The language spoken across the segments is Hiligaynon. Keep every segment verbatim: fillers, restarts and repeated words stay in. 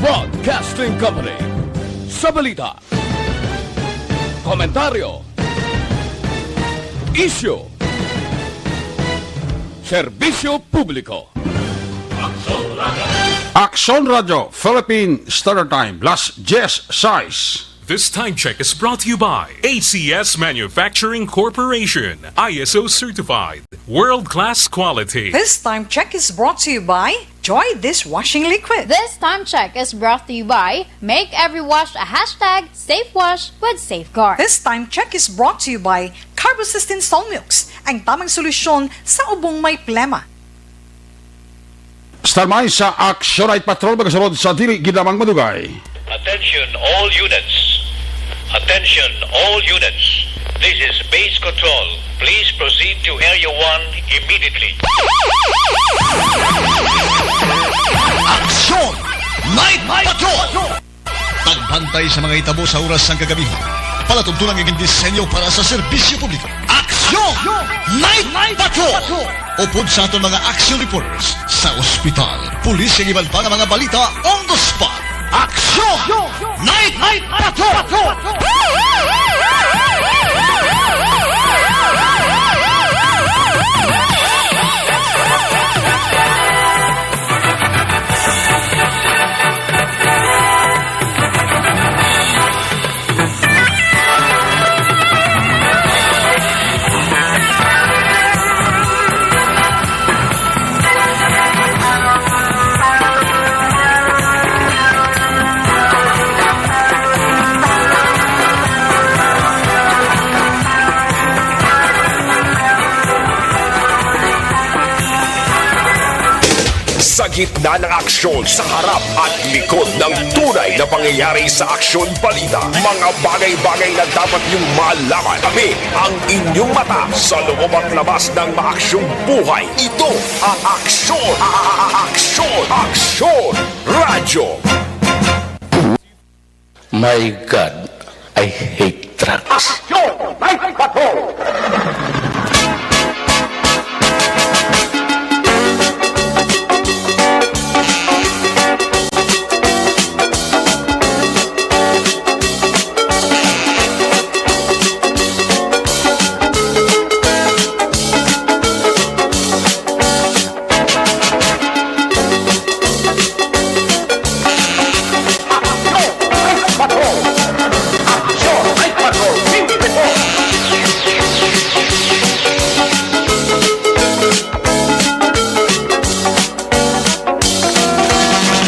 Broadcasting Company. Sa balita, komentaryo, isyu, serbisyo publiko. Aksyon Radio Philippine Standard Time, las diez sais. This time check is brought to you by A C S Manufacturing Corporation, I S O certified, world-class quality. This time check is brought to you by Joy Dishwashing Liquid. This time check is brought to you by Make Every Wash a hashtag safe wash with Safeguard. This time check is brought to you by Carbocystin Solmux, ang tamang solusyon sa ubong may plema. Standby sa Action Night Patrol, magasunod sa dili gid lamang madugay. Attention all units. Attention all units. This is Base Control. Please proceed to Area one immediately. Action Night Patrol! Pagbantay sa mga hitabo sa oras sang kagabihan. Palatuntunan nga gindisenyo para sa serbisyo publiko. Aksyon! Night Patrol! Upod sa aton mga action reporters sa ospital, pulis, kag iban pa nga mga balita on the spot. Aksyon! Night Patrol! Sa gitna ng aksyon, sa harap at likod ng tunay na pangyayari sa aksyon balita, mga bagay-bagay na dapat niyong malaman. Kami ang inyong mata sa loob at labas ng maaksyong buhay. Ito ang Aksyon, a-, a-, a-, Aksyon, Aksyon Radyo. My God, I hate trucks. Aksyon! Night Patrol!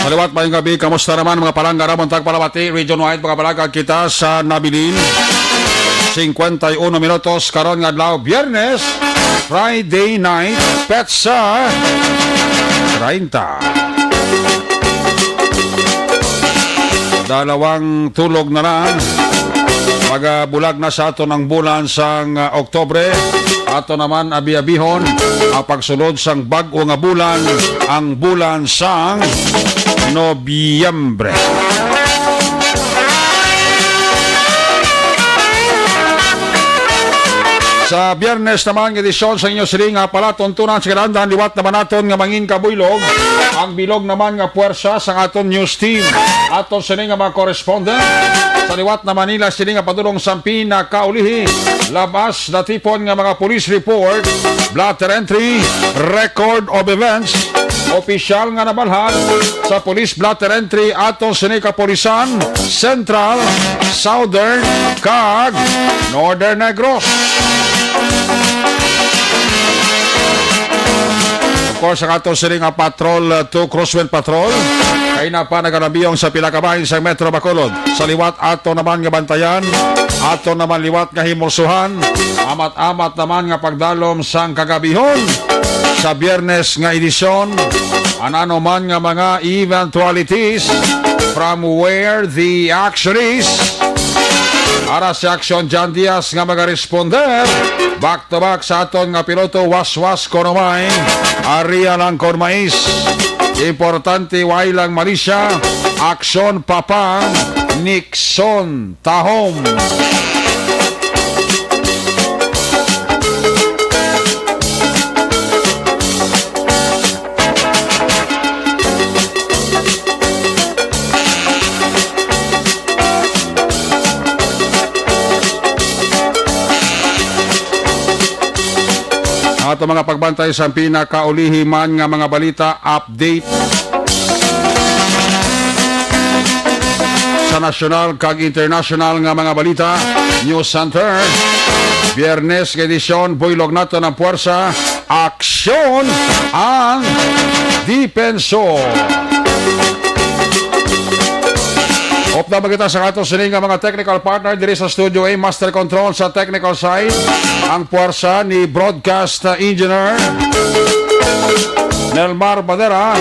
Sa liwat, maayong gabi. Kamusta naman, mga palangga namon tagpalamati, region-wide, mga palangga kita sa nabilin. Cincuenta y uno minutos karon nga adlaw, Biyernes, Friday night, petsa treinta. Dalawang tulog na lang. Magabulag na sa aton ang bulan sang, ah, Oktubre. Ato naman abi-abihon ang pagsulod sang bag-o nga bulan, ang bulan sang Nobyembre. Sa Biyernes naman nga edisyon sa inyo sini nga palatuntunan sa kalandan, liwat naman naton nga mangin kabuylog ang bilog naman nga puwersa sang aton news team. Aton sini nga mga correspondent sa liwat na Manila, sini nga padulong sang pinakaulihi, labas natipon nga mga police report, blotter entry, record of events, opisyal nga nabalhan sa police blotter entry aton sini kapulisan, Central, Southern, kag Northern Negros. Of course, ang ato sini nga patrol, uh, two Crosswind Patrol, kay na pa nagalambiyong sa pila ka bahin sa Metro Bacolod. Sa liwat ato naman nga bantayan, ato naman liwat nga himulsuhan, amat-amat naman nga pagdalom sang kagabihon sa Biyernes nga edisyon, ang ano man nga mga eventualities from where the action is. Ara si Action John Diaz nga magaresponder back to back sa aton nga piloto, waswas kuno may aria lang kon mais. Importante, way lang malisya. Aksyon, Papang Nixon Tahom. Ato mga pagbantay sa pinakaulihi man nga mga balita, update sa nasyonal kag internasyonal nga mga balita. News Center, Biyernes nga edisyon, buylog nato ng puwersa, aksyon ang Dipensor. Upda kita sa ato sini nga mga technical partner diri sa Studio A, Master Control sa technical side, ang puwersa ni Broadcast Engineer Nelmar Badera.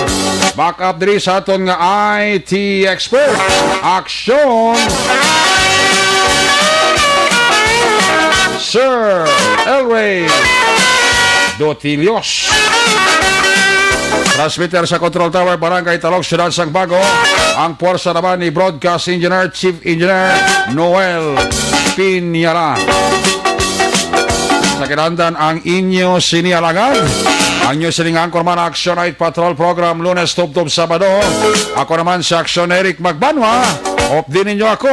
Back up diri sa aton nga I T expert, aksyon, Sir Elway Dotilios. Transmitter sa Control Tower, Barangay Talog, Siyudad sang Bago. Ang puwersa naman ni Broadcast Engineer, Chief Engineer Noel Piñaran. Sa kinahanglan ang inyo sini alagad, ang inyo sining anchorman, Action Night Patrol Program, Lunes tubtob Sabado. Ako naman si Action Eric Magbanwa. Updi ninyo ako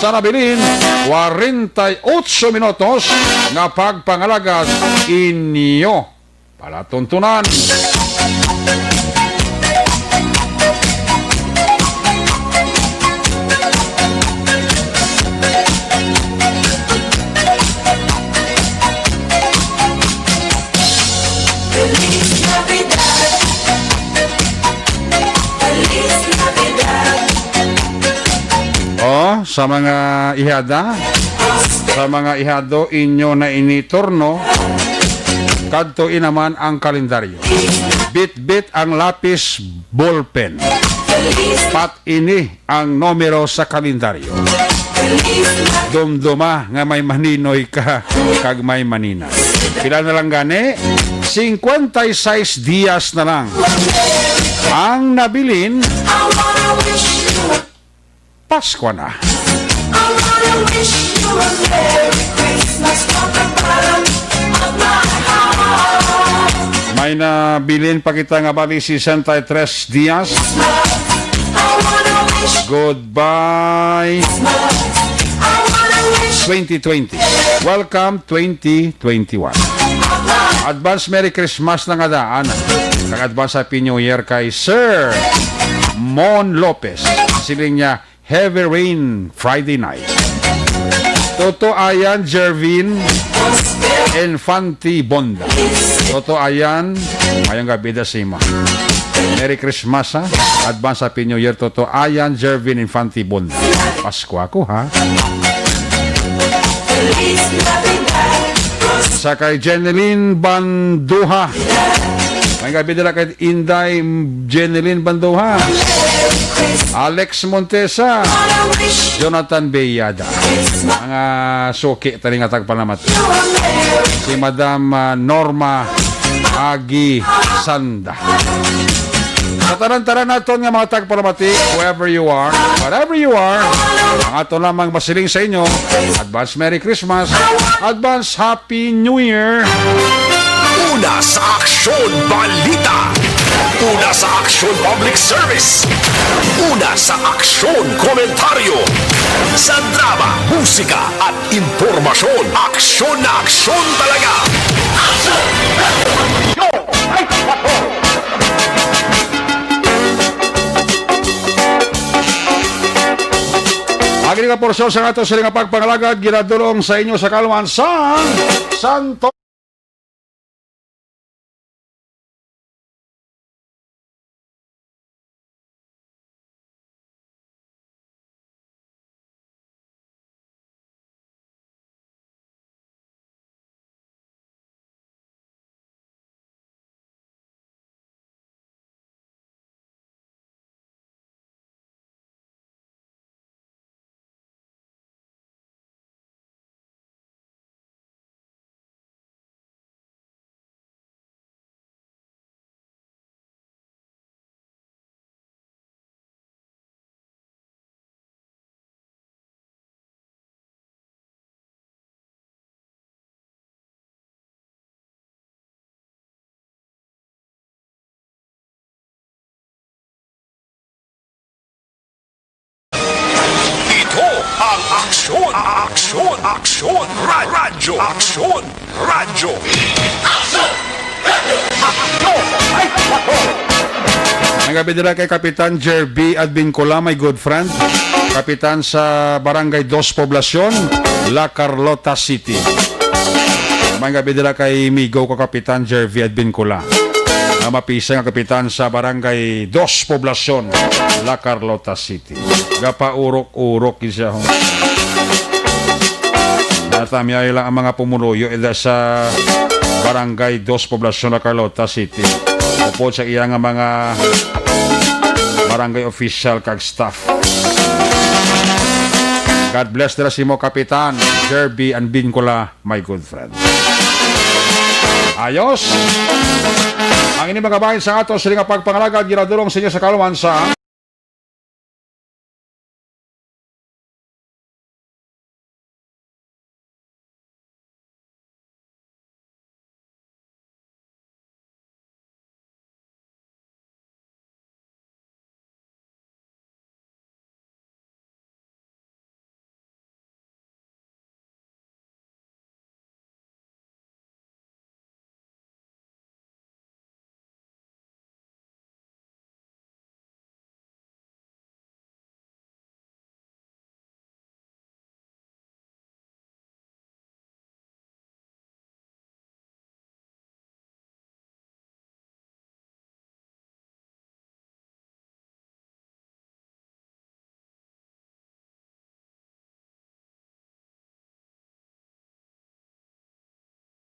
sa nabilin, kwarenta y otso minutos nga pagpangalagad inyo palatuntunan. Feliz Navidad. Feliz Navidad. Oh, sa mga ihada, sa mga ihado, inyo na ini turno, kadto inaman ang kalendaryo. Bitbit ang lapis, ballpen. Pat ini ang numero sa kalendaryo. Dumduma nga may maninoy ka kag may maninas. Pila na lang gani? Cincuenta y seis dias na lang. Ang nabilin, Pasko na. May nabilin pa kita nga bali sesenta y tres dias. Goodbye twenty twenty. Welcome twenty twenty-one. Advance Merry Christmas na nga daan. Kag advance Happy New Year kay Sir Mon Lopez. Siling niya, "Heavy rain Friday night." Toto Ayan Jervin Infante Bonda. Toto Ayan, mayong gabi da sa imo. Merry Christmas, ha? Advance Happy New Year, Toto Ayan Jervin Infante Bonda. Pasko ako, ha? Sa kay Jeneline Banduha. May gabi nila kay Inday Jeneline Banduha. Alex Montesa. Jonathan Beyada. Mga suki, tali nga tagpalamat. Si Madam, ah, Norma Agi Sanda. Sa tanan-tanan naton nga mga tagpalamati, whoever you are, whatever you are, ang ato lamang masiling sa inyo, advance Merry Christmas, advance Happy New Year. Una sa aksyon, balita. Una sa aksyon, public service. Una sa aksyon, komentaryo. Sa drama, musika, at impormasyon, aksyon na aksyon talaga. Ang ining porsyon sa ato sini nga pagpangalagad ginadulong sa inyo sa kaluman sa Santo Ang aksyon, aksyon, aksyon, ra-, radyo, aksyon, radyo. Aksyon! Radyo! Aksyon! Ay, nako! Maayong gabi dira kay Kapitan Jerby Advincula, my good friend. Kapitan sa Barangay Dos Poblacion, La Carlota City. Maayong gabi dira kay migo ko, Kapitan Jerby Advincula. Ang mapisang nga kapitan sa Barangay Dos Poblacion, La Carlota City. Gapaurok-urok gid siya, ho. Natamyay lang ang mga pumuluyo ida sa Barangay Dos Poblacion, La Carlota City. Upod sa iya nga mga barangay official kag staff. God bless dira sa imo, Kapitan Jerby Advincula, my good friend. Ayos. Ang ini mga bahin sa ato sila nga pagpangalagad, ginadulong sa inyo sa kaluman sa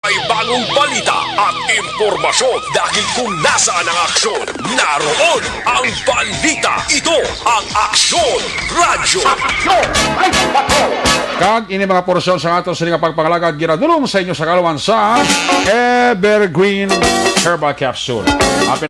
May bagong balita at impormasyon, dahil kung nasaan ang aksyon, naroon ang balita. Ito ang Aksyon Radyo. Aksyon! Ay, bato! Kag ini mga porsyon sa ato sini nga pagpangalagad ginadulong sa inyo sa kaluman sa Evergreen Herbal Capsule. Apil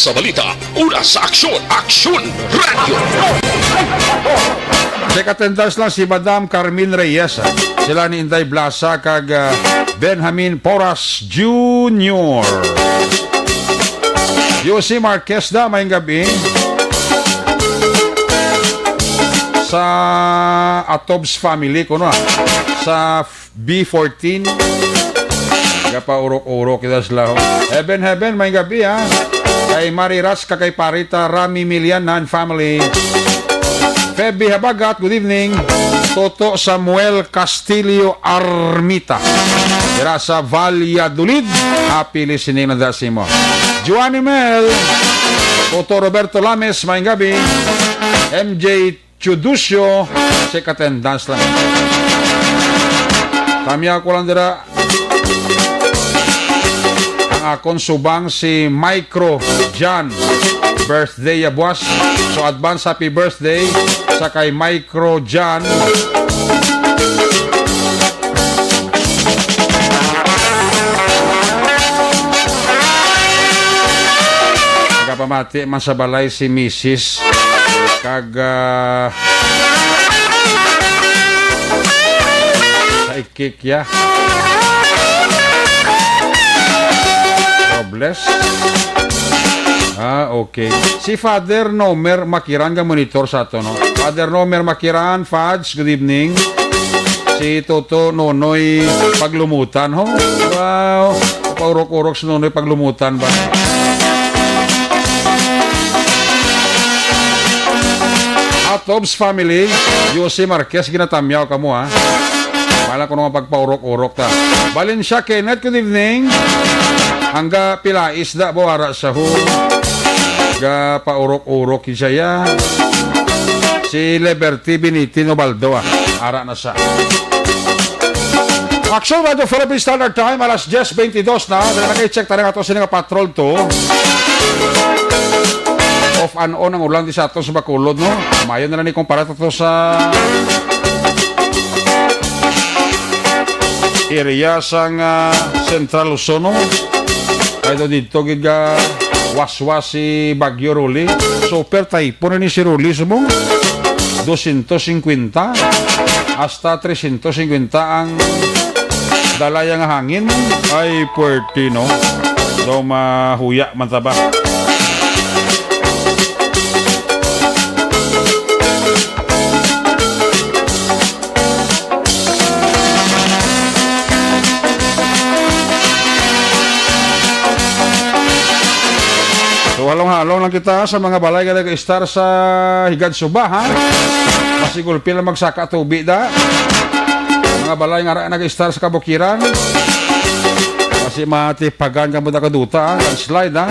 Sa balita, una sa aksyon, Aksyon Radyo. Check attendance lang si Madam Carmen Reyes, ah. Sila ni Inday Blasa kag, ah, Benjamin Porras Junior. Josie Marquez da, maayong gabi. Sa Atob's family, kuno, ah. Sa B fourteen. Gapaurok-urok kita sila, ho. Heaven, heaven, maayong gabi, ha. Kay Mari Ras, kag kay Parita Rami Milian and family. Feby Habagat, good evening. Toto Samuel Castillo Armita. Dira sa Valladolid. Happy listening na da sa imo. Joanny Mel. Toto Roberto Lames, maayong gabi. M J Chuducio, check attendance lang. Tamya ko lang dira. Akon subang si Micro John. Birthday ya buwas. So, advance happy birthday sa kay Micro John. Nagapamati man sa balay si Misis. Kag, ah, sa Kikya Robles. Ah, okay. Si Father Nomer Makiran nga monitor sa ato, no? Father Nomer Makiran, Fads, good evening. Si Toto Nonoy Paglumutan, ho? Wow. Paurok-urok si Nonoy Paglumutan ba? Atobs family, Yose Marquez, ginatamyaw kamo, ha? Wala ko naman pagpaurok-urok ta. Valencia Kenneth, good evening. Angga pila isda bo ara sa ho. Ga paurok-urok siya. Si Liberty Benitino Baldo, ah. Ara na sa. Action Radio Philippine Standard Time, alas diyes bentidós na. Dali na kay check tayo nga to sini nga Patrol two. Off and on ang ulan di sa ato sa Bacolod, no? Mayo na lang ni kumpara to sa area sang, ah, Central Luzon, no? Kay daw dito gid ga waswas si Bagyo Rolly. Super typhoon na ni si Rolly, subong dosyentos singkwenta hasta tresyentos singkwenta ang dalaya nga hangin. Ay, puwerte, no? Daw mahuya man ta ba? So, halong-halong lang kita sa mga balay nga nag-istar sa Higad Suba, ha? Masigulpi lang magsaka tubi, da. Mga balay nga ra-, nag-istar sa kabukiran. Kasi matipagan ka mo na kaduta, ha? Landslide, ha?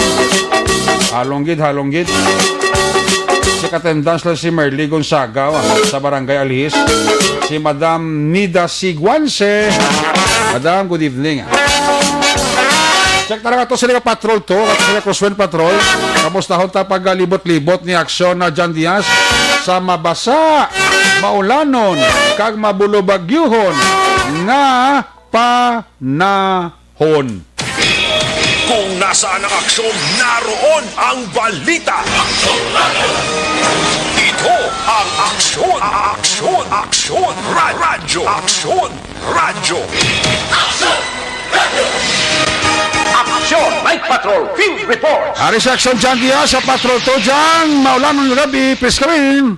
Halong gid, halong gid. Si katendans lang si Merly Gonzaga, ah, sa Barangay Alihis. Si Madam Nida Siguanse. Madam, good evening, ah. Check na lang ato sila Patrol two, ato sila Crosswind Patrol. Kamusta hon ta pagalibot-libot ni Aksyon na John Diaz sa mabasa, maulanon, kag mabulobagyuhon nga panahon. Kung nasaan ang aksyon, naroon ang balita. Ito ang Aksyon, Aksyon, Aksyon, Ra-, Radyo, Aksyon, Radyo. Aksyon, Night Patrol, Field Report. Ari sa Aksyon, John Diaz, sa Patrol two, John. Maulan ng gabi, please kami.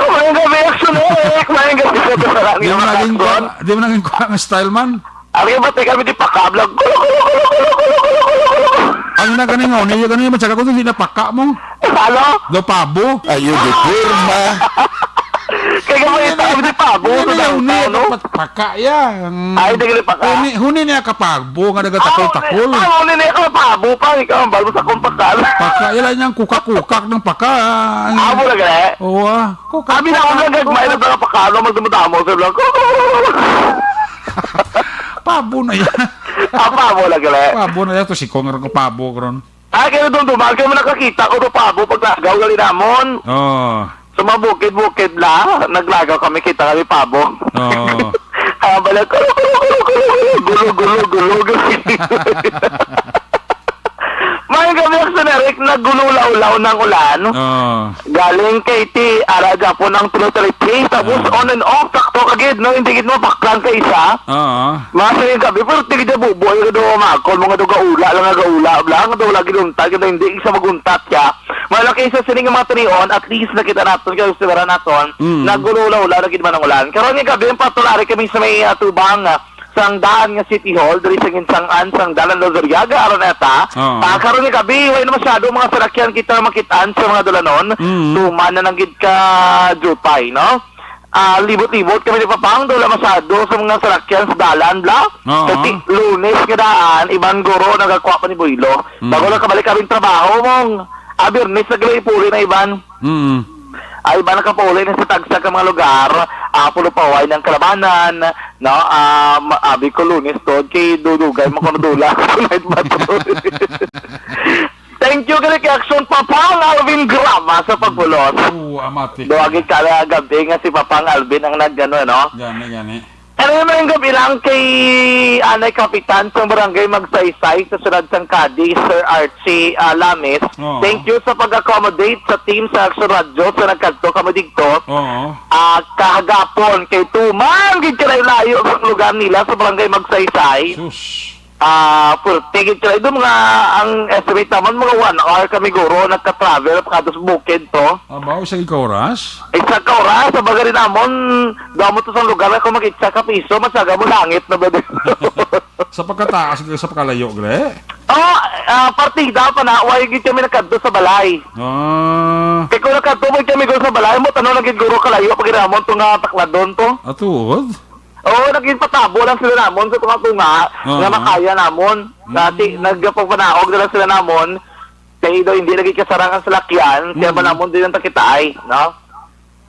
Mayong gabi, Aksyon Eric. Mayong gabi sa tanan. Di mo naging kwa, di mo naging kwa nga style man. Ari ba, tayo kami di pakablag. Ang naganingaw niya, ganun yung matyaga ko, hindi na paka mo. Ano? Do pabo. Ayo, di kurma. Kaya mo yung tao di pabo. Hindi na yun, no? Paka yan. Ay, di ka di paka. Huni, huni niya kapabo, nga nagatakol-takol. Ah, huni niya kapabo pa. Ikaw, ang balo sa kumpakal. Paka, yan lang yung kukak-kukak ng paka. Amo na gani? Oo, ah. Kukak-kukak. Abi na, ang nagagmay na mga paka, no? Magdamo-damo, sir, lang. Pabo na yan. Ah, pabo na gani? Pabo na yan. To si Kong Rang pabo, karon. Ay, kaya doon dumaan, kaya mo nakakita ko do pabo pag nagaw, gali namon. Oo. Sa mga bukid-bukid la, naglagaw kami, kita kami pabo. Oo. Ah, bala, gulo, gulo, gulo, gulo, gulo, gulo, gulo, gulo. May gabi, Aksyon Eric, nagululaw-law ng ulan. Oo. Galing kay ti, ara Japon ang tulo three three, tapos Oo. on and off, sakto ka gid, no? Hindi gid mapaklan ka isa. Oo. Mga sa yung gabi, pero tigil niya bubo, yung daw makol, mga daw gaula lang, nga gaula lang, daw lagi lunta, yung hindi isa maguntat siya. Malaki isa sining mga tinion, at least nakita naton, kaya gusto naton, Mm. nagululaw-law na gid man ang ulan. Karon nga gabi, ang patulari kami sa may, ah, tubang, ah, sang daan nga City Hall, diri sa ginsangan sang Dalan Luzuriaga, Araneta. Oo. Ah, karon nga gabi, way na masyado mga sarakyan kita makit-an sa mga dulanon. Mm. Tuman na lang gid ka Jupay, no? Ah, libot-libot kami ni Papang, wala masyado sa mga sarakyan sa dalan, bla. Oo. Kasi Lunes nga daan, iban guro nagakuha pa ni Boylo. Mm. Bago lang kabalik kami trabaho, mong, ah, Biyernes na kami puli na iban. Mm. Ay, ba nakapauli na sa tagsa ka mga lugar, ah, Pulupaway ng Kalabanan, no? Ah, ma-, abi ko Lunes to, kay dudugay mo ko nadula sa night patrol. Thank you, gali kay Action Papang Alvin Grama sa pagbulos. Oo, amatik. Duwagi ka na gabi nga si Papang Alvin ang nag-, ano, no? Gani, gani. Ano naman yung gabi lang kay Anay Kapitan sa Barangay Magsaysay sa Sunod sang Cadiz, Sir Archie, ah, Lamis. Oo. Thank you sa pag-accommodate sa team sa Action Radio sa nagkadto kamo digto. Oo. Ah, kahagapon kay tuman gid kalayo-layo ang lugar nila sa Barangay Magsaysay. Sus. Ah, purti gid sila. Ito mga, ang estimate naman, mga one hour kami guro nagka-travel pa kadto sa bukid to. Abaw, isa ka oras? Isa ka oras, sa bagay rin namon, damo to sa lugar ako mag-itsa ka piso, masaga mo langit na ba din? Sa pagkataas, sa pagkalayo, gre? Oh, ah, partida pa na, why gid kami nagkadto sa balay? Ah. Kay kung nagkadto mo kami guro sa balay mo, tanong na gid guro kalayo, pag ginamon to nga takladon to. Atuod? Oo, naging patabo lang sila namon sa tunga-tunga Oo. nga makaya namon. Dati, Mm. nagpagpanaog na lang sila namon. Kay daw hindi lagi kasarang ang salakyan, kaya Mm. ba namon din ang takitaay, no?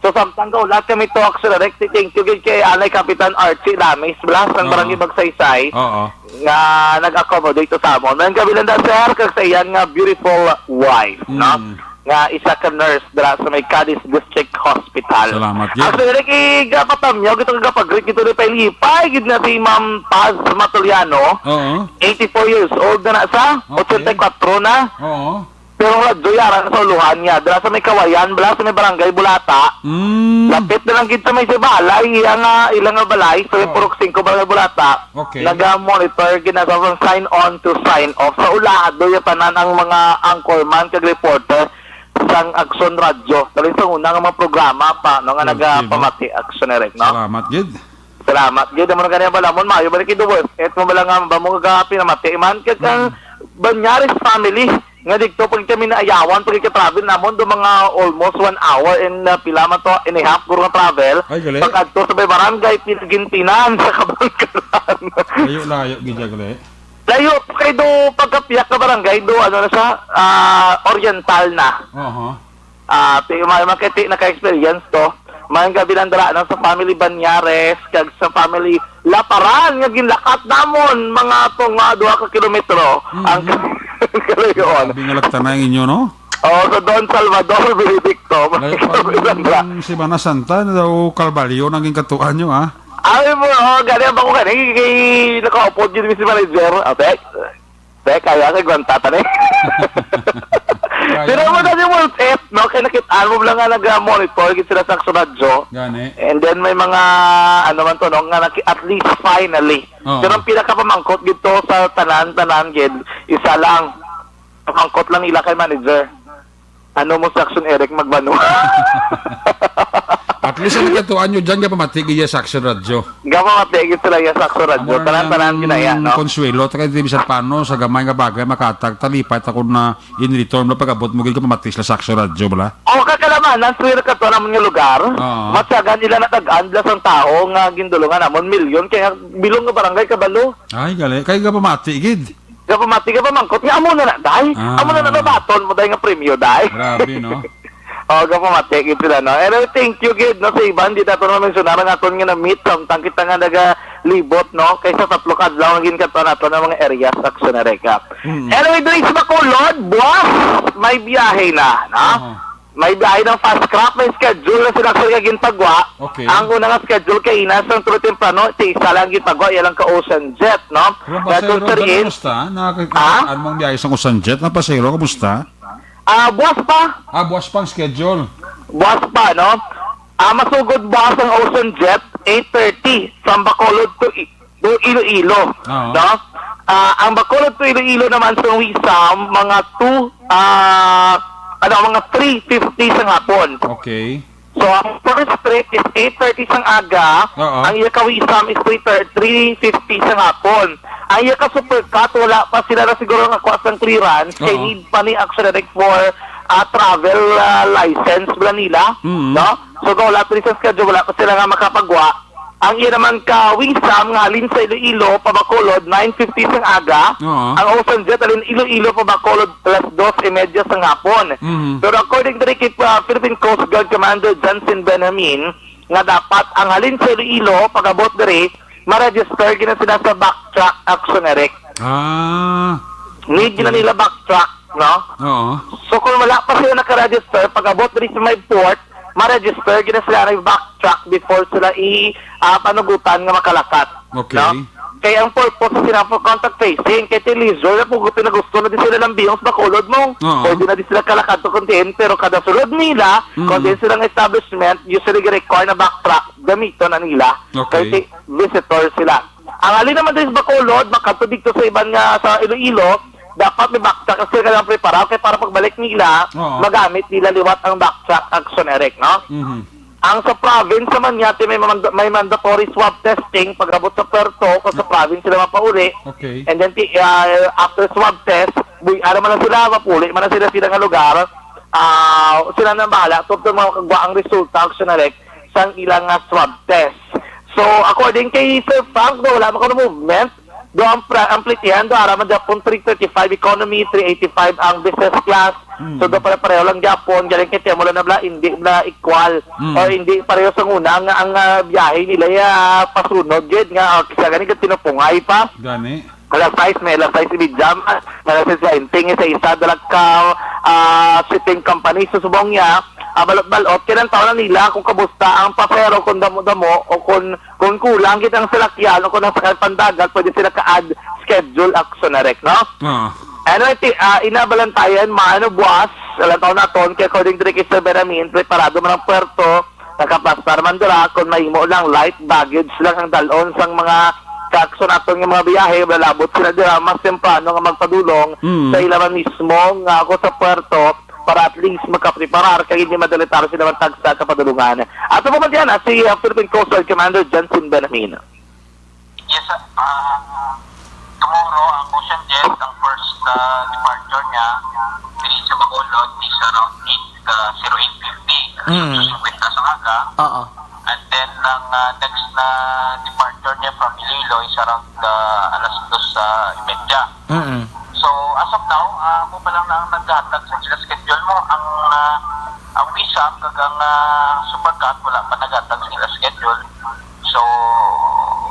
So, samtang kaulat kami to, actually, Rex, thank you gid kay Anay Kapitan Archie Lamis Blas ng Oo. Barangay Magsaysay Oo. nga nag-accommodate to sa amon. Mayong gabi lang da, sir, kag sa iyang nga beautiful wife, no? Mm. Nga isa ka nurse dira sa may Cadiz District Hospital. Salamat, Jed. Actually, Ricky, gapatamyaw, gito, gapag-greet, gito, lipay-lipay, gid na si Ma'am Paz Matoliano. Oo. Eighty-four years old na na sa, Okay. Ochenta y cuatro na. Oo. Pero ang radyo, yara na sa uluhan niya. Dira sa may Kawayan, bala sa may barangay Bulata. Mm. Lapit na lang gid sa may sa balay, iya nga, ilang nga balay, sa may Oo. Purok Singko, barangay Bulata. Okay. Naga-monitor, gid na sa sign on to sign off. Sa ulaha, doya tanan ang mga anchorman kag reporter sang Action Radio. Dali sa una nga mga programa pa, no, nga Good, nagapamati Action Direct, no? Salamat, gid. Salamat, gid. Amo na gani ang balamon, maayo balik ido, boss. Et mo bala nga, ba mo nga pinamati man, kag ang Mm. Banyares family, nga digto pag kami naayawan, pag ka-travel namon, do mga almost one hour and, uh, pila man to, and a half, guro nga travel. Ay, gali. Pag adto sa may barangay, Pinagintinan sa Kabangkalan. Layo-layo, gid, gali. Layo, kay do pagkapiyak nga barangay, do, ano na siya, ah, oriental na. Aha. Ah, ti-, may makiti, naka-experience to. Mayong gabi lang dira, no, sa family Banyares, kag sa family Laparan, nga ginlakat namon, mga tunga duha ka kilometro. Mhm. Ang kalayoon. Grabe nga laktanay ang inyo, no? Oh, sa Don Salvador Benedicto. Layo pa Sabi lang ba? Ang Semana Santa, na daw Kalbaryo nang ginkatuan nyo, ah. Ay mo, oh, gani ba ko gani, kay nakaupod yun, Mister Manager. Ah, tek. Tek, kaya kay gwanta ta ni. Kaya Pero mo na. Dali mo, et, no? Kay nakit-an mo lang nga nag-monitor gid sila sa Action Radyo. Gani. And then may mga, ano man to, no? Nga naki-, at least finally. Oo. Pero ang pinakapamangkot gid to sa tanan-tanan gid, isa lang. Pamangkot lang nila kay manager. Ano mo sa Action Eric magbano? At least ang katuan nyo dyan, gapamati gid sa Action Radyo. Gapamati gid sila ya sa Action Radyo. Amo na Tanan-tanan ang ginaya, no? Konsuelo, ta kay di bisan paano, sa gamay nga bagay, makatag, talipay, ta kung na in return, no, pag-abot mo, gid gapamati sila sa Action Radyo, bala? O, kakalamanan, swear ka to naman nga lugar. Oo. Matyagan nila natagaan, blas ang tao nga gindulungan namon, milyon, kaya bilong nga barangay, kabalo. Ay, gali. Kay gapamati, gid. Gapamati, gapamangkot. Nga amo na na, day. Ah. Amo na na, nabaton mo, day, nga premyo, day. Grabe, no? O, gapamati, gid sila, no? Anyway, thank you, gid, no? Sa iban, di nato na mensionar ang aton nga na-meet. Samtang kita nga nagalibot, no? Kay sa tatlo ka adlaw, ang ginkanto nato ng mga areas sa Action Ereka. Mm. Anyway, Dres Bacolod, buwas, may biyahe na, no? Aha. May biyahe ng fast craft, may schedule na sila sa ginpagwa. Okay. Ang una nga schedule kay inas ang tulo temprano, ti isa lang ginpagwa, iya lang ka Ocean Jet, no? Pero Nga pasahero, kung sir gani, in, musta? Nakakita ha? Anong biyahe sa Ocean Jet? Ang pasahero, kamusta? Ah, buwas pa. Ah, buwas pang schedule. Buwas pa, no? Ah, masugod buwas ang Ocean Jet, eight thirty, from Bacolod to I-, to Iloilo, Oo. no? Ah, ang Bacolod to Iloilo naman sa Wisam, mga two, ah, ano, mga three fifty sa hapon. Okay. So, ang first trip is eight thirty sang aga, Oo. ang iya ka Wisam is three thirty, three fifty sa hapon. Ang iya ka Supercut, wala pa sila na siguro nga kuha sang clearance, kay Oo. need pa ni Action Direct for, ah, travel, ah, license bala nila, Mm. no? So, kung wala pa ni sa schedule, wala pa sila nga makapagwa. Ang iya naman ka Wisam nga halin sa Iloilo pa Bacolod, nine fifty sang aga. Oo. Ang Ocean Jet halin Iloilo pa Bacolod, alas dos y media sang hapon. Mhm. Pero according diri kay, ah, Philippine Coast Guard Commander Johnson Benjamin, nga dapat ang halin sa Iloilo pag-abot diri, ma-register gina sila sa Backtrack Action Direct. Ah. Need gina Okay. nila Backtrack, no? Oo. So, kung wala pa sila naka-register, pag-abot diri sa may port, ma-register gina sila na Backtrack before sila i, ah, panugutan nga makalakat, Okay. no? Kay ang purpose sa sila for contact tracing, kay ti leisure na pugot na gusto na di sila lang biyong sa Bacolod mo. Oo. Pwede na di sila kalakat to contain, pero kada sulod nila, Mm. kung di silang establishment, usually require na Backtrack, gamiton na nila. Okay. Kay ti visitor sila. Ang halin naman diri sa Bacolod, makadto dito sa iban nga sa Iloilo, dapat may Backtrack sila kailangan prepara kay para pagbalik nila, Oo. magamit nila liwat ang Backtrack Action Direct, no? Mhm. Ang sa province naman niya, ti may manda-, may mandatory swab testing pag-abot sa puerto kung sa province sila mapauli. Okay. And then, ti-, ah, after swab test, buy, ano man lang sila, mapuli man lang sila, sila nga lugar, ah, sila nang bahala. Tubtob makagwa ang resulta, Action Direct, sang ilang nga swab test. So, according kay Sir Frank, do, wala man kuno movement. Do ang pra-, ang plitihan, do, ara man gyapon three thirty-five economy, three eighty-five ang business class. Mm. So, do pare-pareho lang gyapon, galing kay Temo lang na bla, hindi bla equal Mm. or hindi pareho sa una nga ang, ah, biyahe nila ya pasunod gid nga, ah, siya gani ka tinupungay pa. Gani. Alas sais, may alas sais ibidya, may alas sais baynte, sa isa, dala ka, ah, shipping company sa subong niya, ah, balot-balot, kinantaw na nila kung kabusta ang pasero, kung damo-damo, o kung, kung kulang gid ang salakyan, o kung nasakay pandagat, pwede sila ka-add schedule Action Direct, no? Ah. Ano, iti, ah, inabalantayan, maano buwas, alantaw naton, kay according to Ricky Sir Benjamin, preparado man ang puerto, nakaplastar man dira, kung mahimo lang light baggage lang ang dalon sang mga ka-Action naton nga mga biyahe, malabot sila dira mas temprano nga magpadulong Mm. sa ila man mismo nga ako sa puerto para at least makapreparar kay hindi madalitar sila magtagsa ka padulungan. Ato pa man diyan, ah, si, ah, Philippine Coast Guard Commander Johnson Benjamin. Yes, sir. Ah, tomorrow, ang Ocean Jet, ang first, ah, departure niya, diri sa Bacolod, is around eight, ah, zero eight fifty, Mm. alas otso cincuenta sa aga. Oo. And then, ang, ah, next na departure niya from Iloilo is around, ah, alas dos, ah, y media. Mm. So, as of now, ah, ako pa lang na ang naghahatag sa sila schedule mo. Ang, ah, ang Wisam kag ang, ah, Supercat wala pa naghatag sa sila schedule. So,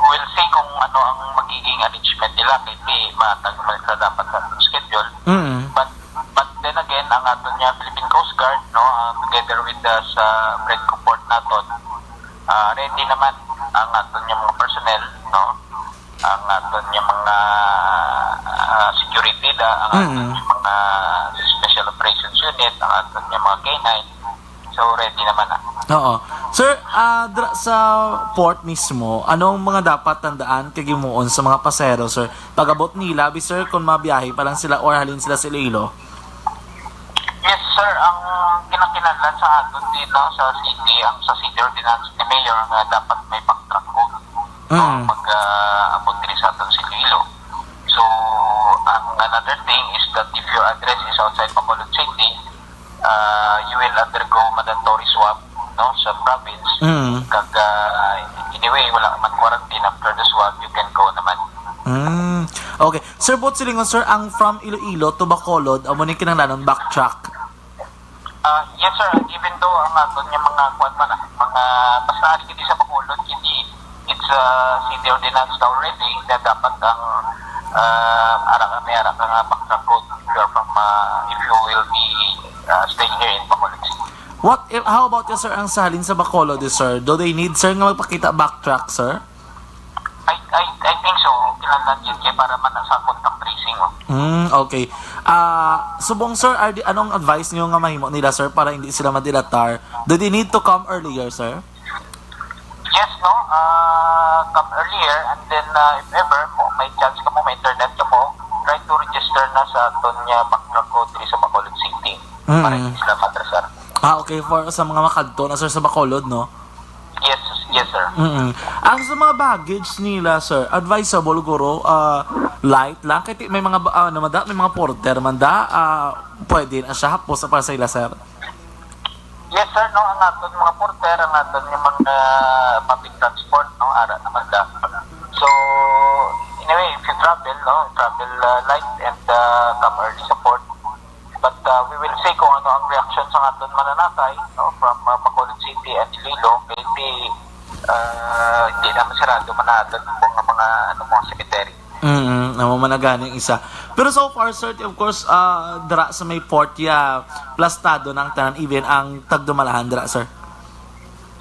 we'll see kung ano ang magiging arrangement nila kay di matag man sila dapat sa atong schedule. Mm. But, but then again, ang aton niya Philippine Coast Guard, no, ah, together with the sa Fred Comfort naton, ah, ready naman ang aton niya mga personnel, no, ang aton niya mga, ah, security da, ang aton Mm. niya mga special operations unit, ang aton niya mga K nine. So, ready naman na. Oo. Sir, ah, dra-, sa port mismo, anong mga dapat tandaan kag himuon sa mga pasahero, sir? Pag-abot nila, bi, sir, kung mabiyahe pa lang sila or halin sila sa Iloilo? Yes, sir. Ang kinakinahanglan sa aton din, no, sa city, ang sa city ordinance ni Mayor nga dapat may backtrack code, no, Mm. pag, ah, abot diri sa aton sa Iloilo. So, ang another thing is that if your address is outside Bacolod City, ah, you will undergo mandatory swab, no, sa province. Mm. Kag, ah, anyway, wala man quarantine, after the swab, you can go naman. Mm. Okay. Sir, buot silingon, sir, ang from Iloilo to Bacolod, amo ni kinahanglanon backtrack? Ah, yes, sir. Even though ang aton nga mga kuwan man, ah, mga basta ari kini sa Bacolod, kini it's, ah, city ordinance na already na dapat ang, ah, ara ka, may ara ka nga backtrack code if you're from, ah, if you will be, ah, staying here in Bacolod City. What if, how about you, sir, ang sa halin sa Bacolod, sir? Do they need, sir, nga magpakita backtrack, sir? I, I, I think so. Kinahanglan yun kay para man sa contact tracing, oh. Mm, okay. Ah, subong, sir, are the, anong advice niyo nga mahimo nila, sir, para hindi sila madelatar? Do they need to come earlier, sir? Yes, no? Ah, come earlier, and then, ah, if ever mo, may chance ka mo, may internet ka mo, try to register na sa aton nga backtrack code diri sa Bacolod City para Mm. hindi sila matrasar. Ah, okay. For sa mga makadto na, sir, sa Bacolod, no? Yes, yes, sir. Mm-mm. Ang sa mga baggage nila, sir, advisable guro, ah, light lang. Kay ti-, may mga ba-, ah, ano man da, may mga porter man da, ah, pwede na siya hapos sa para sa ila, sir. Yes, sir, no, ang aton mga porter, ang aton nga mga public transport, no, ara naman da. So, anyway, if you travel, no, travel, uh, light and, uh, come early sa port. But, uh, we will see kung ano ang reaction sa aton mananakay, no, from, uh, Bacolod City and Iloilo. Maybe, uh, hindi naman sarado man natin ang mga, mga, ano, mga cemetery. Mm, amo man na gani ang isa. Pero so far, sir, of course, ah, dira sa may port, ya, plastado na ang tanan, even ang tagdumalahan dira, sir.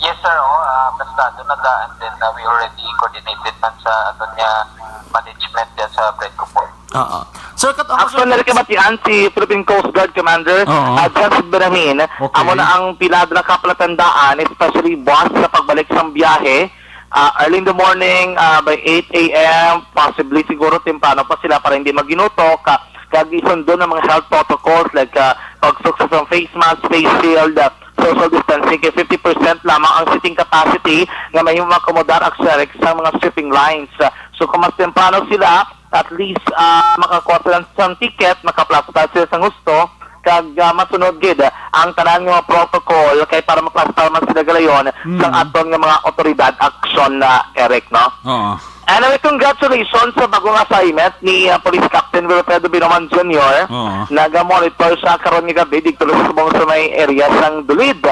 Yes, sir. Oh, ah, plastado na da, and then, ah, we already coordinated man sa aton nga management diyan sa Pred Copor. Oo. Sir, kat-, ako, sir, actually, nagkabatian si Philippine Coast Guard Commander, Oo. ah, John Benjamin. Okay. Amo na ang pila na kapalatandaan, especially buwas sa pagbalik sang biyahe. Ah, early in the morning, ah, by eight a m, possibly siguro temprano pa sila para hindi maginutok, ah, kag isundo ang mga health protocols like, ah, pagsuksok sa face mask, face shield, ah, social distancing, kay fifty percent lamang ang seating capacity nga mahimo maakomodar ang sa mga shipping lines. Ah, so, kung mas temprano sila, at least, ah, makakuha sila sa ticket, makaplasta sila sa gusto, kag, ah, masunod gid ang tanan nga mga protocol kay para maplastar man sila galayon sa Mm. aton nga mga otoridad aksyon na, Eric, no? Oo. Anyway, congratulations sa bagong assignment ni, ah, Police Captain Wilfredo Binoman Junior. Oo. Naga-monitor siya karon nga gabi dito sa subong sa may area sang Dulid.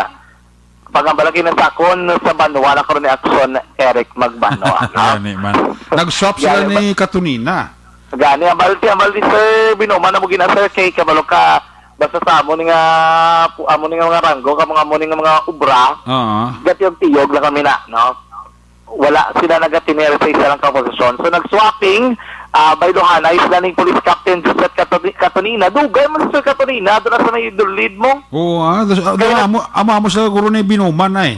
Pagambala kay nasakon sa banwa na karon ni aksyon, Eric Magbanwa, no? Gani man. Nag-swap sila Gani ni ba- Katunina. Gani, ang balti, ang balti, sir, Binoman na mo gina, sir, kay kabalo ka, basta sa amo ni nga, pu-, amo ni nga mga ranggo, ka mga amo ni nga mga obra, Oo. gatiyog-tiyog lang kami na, no? Wala sila nagatiner sa isa lang ka posisyon. So, nag-swapping, ah, bayluhanay sila ning Police Captain Joseph Katuni-, Katunina. Dugay man, sir, Katunina, doon na sa may lead mo. Oo, ah, das-, ah, Kaya amo, amo, amo sila guro ni Binoman ay.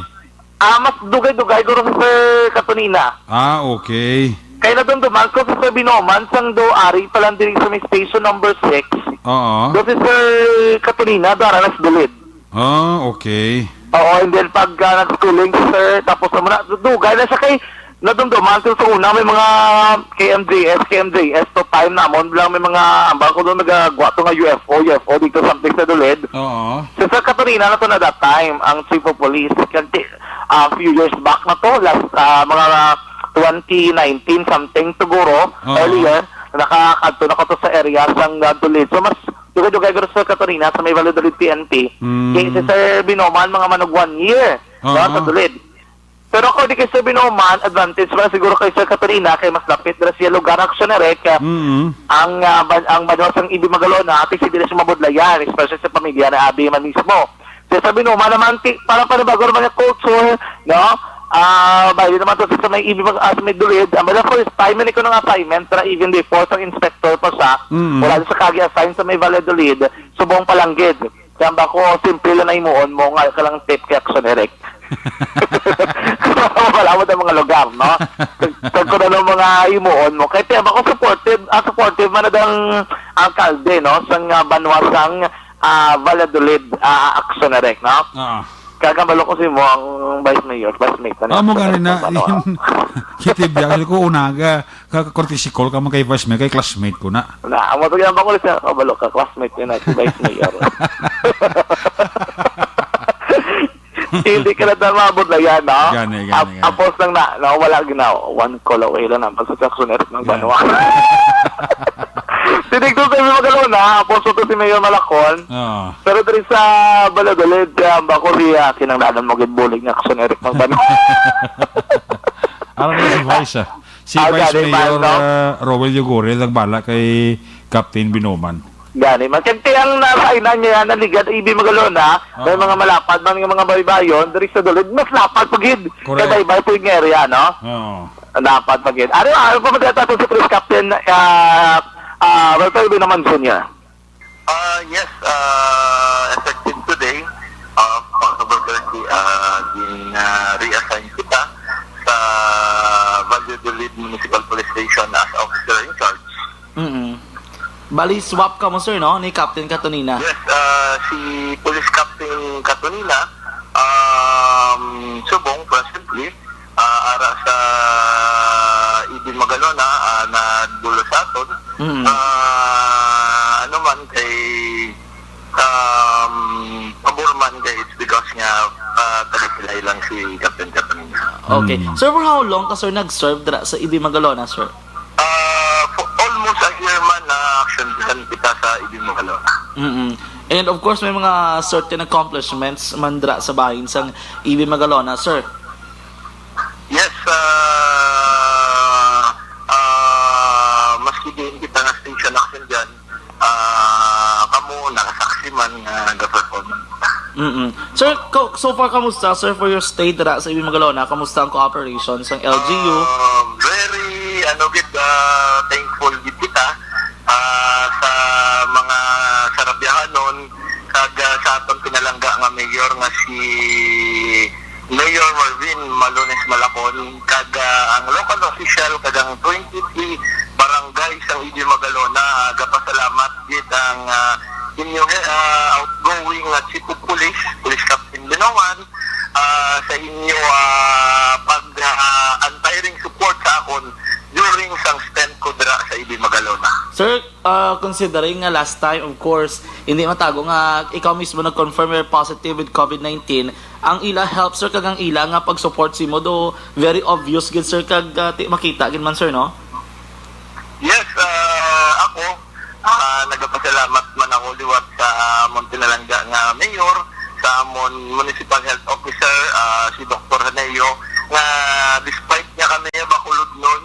Ah, mas dugay-dugay guro sa Sir Katunina. Ah, okay. Kay nadumduman ko sa Sir Binoman, sang do ari pa lang diri sa may station number six. Oo. Do si Sir Katunina, do ara na sa Dulid. Ah, okay. Oo, and then pag, ah, nag-schooling si Sir, tapos naman na, dugay na siya kay nadumduman ko sa una, may mga K M J S, K M J S, to time namon lang may mga, ambal ko doon nagagwa to nga U F O, U F O dito something sa Dulid. Oo. Si Sir Katunina na to na that time, ang chief of police. Kag ti-, ah, few years back na to, last, ah, mga twenty nineteen something siguro, Oo. earlier, nakakadto na ko to sa area sang, ah, Dulid. So, mas dugay-dugay guro sa Katunina sa may Valladolid P N P. Mm. Kay si Sir Binoman, mga manug one year, Oo. no, sa Dulid. Pero according kay Sir Binoman, advantage pa siguro kay Sir Katunina kay mas lapit dira siya lugar, actually, Rek. Mm. Ang, ah, ban-, ang banwa sang Ibi Magalona, ati si diri sa Mabudlayan, especially sa pamilya na Abi man mismo. Si Sir Binoman naman, ti-, para panibago naman yung culture, no? Ah, bayo naman to sa may Ibi Mag-, ah, sa may Dulid. Ang mga first time, yun ko ng assignment, pero even before, sa inspector pa siya, Mm. wala sa kagi assign sa may Valladolid, subong palanggid. Kaya ba ko, simple lang na himuon mo, nga ka lang tip kay Action Eric. Wala mo na mga lugar, no? Tag-, tag-, ko na ng mga himuon mo. Kaya tiyan ba ko supportive, ah, supportive man na dang alkalde, no? Sang, ah, banwa sang, ah, Valladolid, ah, Action Eric, no? Oo. Kagambalo ko si mo ang vice mayor, vice mayor na. Amo gani na, Banwa. Kitib yan. Ko unaga, Ka-, courtesy call ka man kay vice mayor, kay classmate ko na. Na, amo to yan ba ko sa kabalo ka, classmate ko na si vice mayor. Hindi ka na tama, abot na yan, no? Gani, gani, Ap-, gani. Apos lang na, no? Wala ginaw. One call away lang na. Basta sa sunod ng Gani. Banwa. Tinigdo sa mga Magalona, apos to si Mayor Malakon. Oo. Pero diri sa Valladolid, ah, ba ko siya kinanglanan mo gid bulig nga action, Eric Magbanwa. Ano na si Vice, ah? Si Ah, Vice gani, Mayor, Vice, no? ah, Roel Yogore, nagbala kay Captain Binoman. Gani, man. Kag tiyang nasa inan niya, naligad, Ibi Magalona, may Oo. mga malapad man nga mga baybayon, diri sa Dulid, mas lapad pa gid. Correct. Kay baybay po yung area, no? Oo. Lapad pa gid. Ano, ano pa magkatato si Police Captain, ah, ah, Walter Binoman Junior? Ah, yes, ah, effective today, ah, October thirty, ah, gin, ah, reassign kita sa Valladolid Municipal Police Station as officer in charge. Mm-mm. Bali, swap ka mo, sir, no? Ni Captain Catonina. Yes, ah, si Police Captain Catonina, um, subong, presently, ah, ara sa Ibin Magalona, ah, na dulo sa aton. Mm. Ah, ano man kay, um, pabor man kay it's because nga Ay lang si Captain Katrina. Okay. Mm. Sir, for how long ka, sir, nag-serve dira sa E B Magalona, sir? Ah, for almost a year man na action dyan kita sa E B Magalona. Mm-mm. And of course, may mga certain accomplishments man dira sa bahin sang E B Magalona, sir. Yes, ah, ah, maski diin kita nga station action dyan, ah, kamo nakasaksi man nga ga-perform. Mm-mm. Sir, ko-, so far, kamusta, sir, for your stay dira sa E B Magalona? Kamusta ang cooperation sang L G U? Ah, very, ano, gid, ah, thankful gid kita, ah, sa mga Sarabiahanon, kag, ah, sa aton pinalangga nga mayor nga si Mayor Marvin Malones Malacon, kag, ah, ang local official, kag ang twenty-three barangay sang E B Magalona, ah, gapasalamat gid ang, ah, inyo, eh, ah, outgoing nga Chief of Police, Police Captain Binoman, ah, sa inyo, ah, pag, ah, untiring support sa akon during sang stint ko dira sa E B Magalona. Sir, ah, considering nga last time, of course, hindi matago nga ikaw mismo nag-confirm you're positive with COVID nineteen, ang ila help, sir, kag ang ila nga pag-support sa imo, do very obvious gid, sir, kag, ah, ti-, makita gid man, sir, no? Yes, ah, ako, ah, nagapasalamat man ako liwat sa amon pinalangga nga mayor, sa amon municipal health officer, ah, si Doktor Haneo, nga despite nga kami bakulod nun,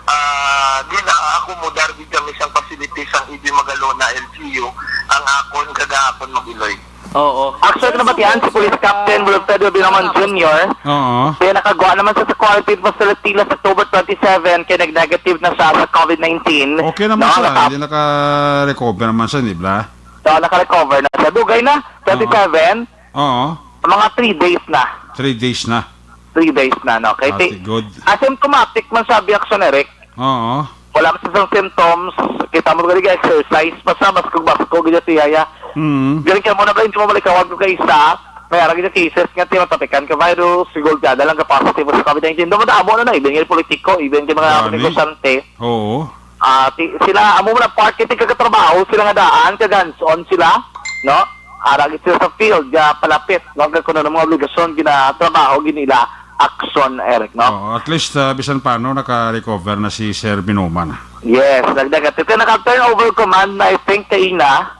ah, gina-accommodar gid kami sang facility sang E B Magalona L G U, ang akon kagahapon mag-iloy. Oo. Actually, sir, nabatian si Police Captain Wilfredo Binaman Junior. Oo. Kaya nakagwa naman siya sa quarantine facility last October twenty-seven, kaya nag-negative na siya sa COVID nineteen. Okay naman siya. Hindi, naka-recover naman siya, di ba? So, naka-recover na siya. Dugay na, twenty-seven. Oo. Mga three days na. Three days na. Three days na, no? Okay. Ati, good. Asymptomatic man siya, Action Eric. Oo. Wala man sa symptoms, kita mo gali exercise pa sa maskog-maskog gid siya, ya. Mm. Galing ka mo na ba, hindi mo malikawag ko kay isa, may arang gid cases nga tinatapikan ka virus, siguro dyan na lang ka positive sa COVID nineteen. Daw madamo na na, even yung politiko, even yung mga negosyante. Oo. Ah, ti-, sila, amo mo na part, kaya katrabaho sila nga daan, kag hands-on sila, no? Ara gid sila sa field, ga palapit, no? Kag kung ano mga obligasyon, ginatrabaho, ginila, action, Eric, no? Oo, at least, ah, bisan paano, naka-recover na si Sir Binoman. Yes, nagdagat. Ito, naka-turnover command na, I think, kaina,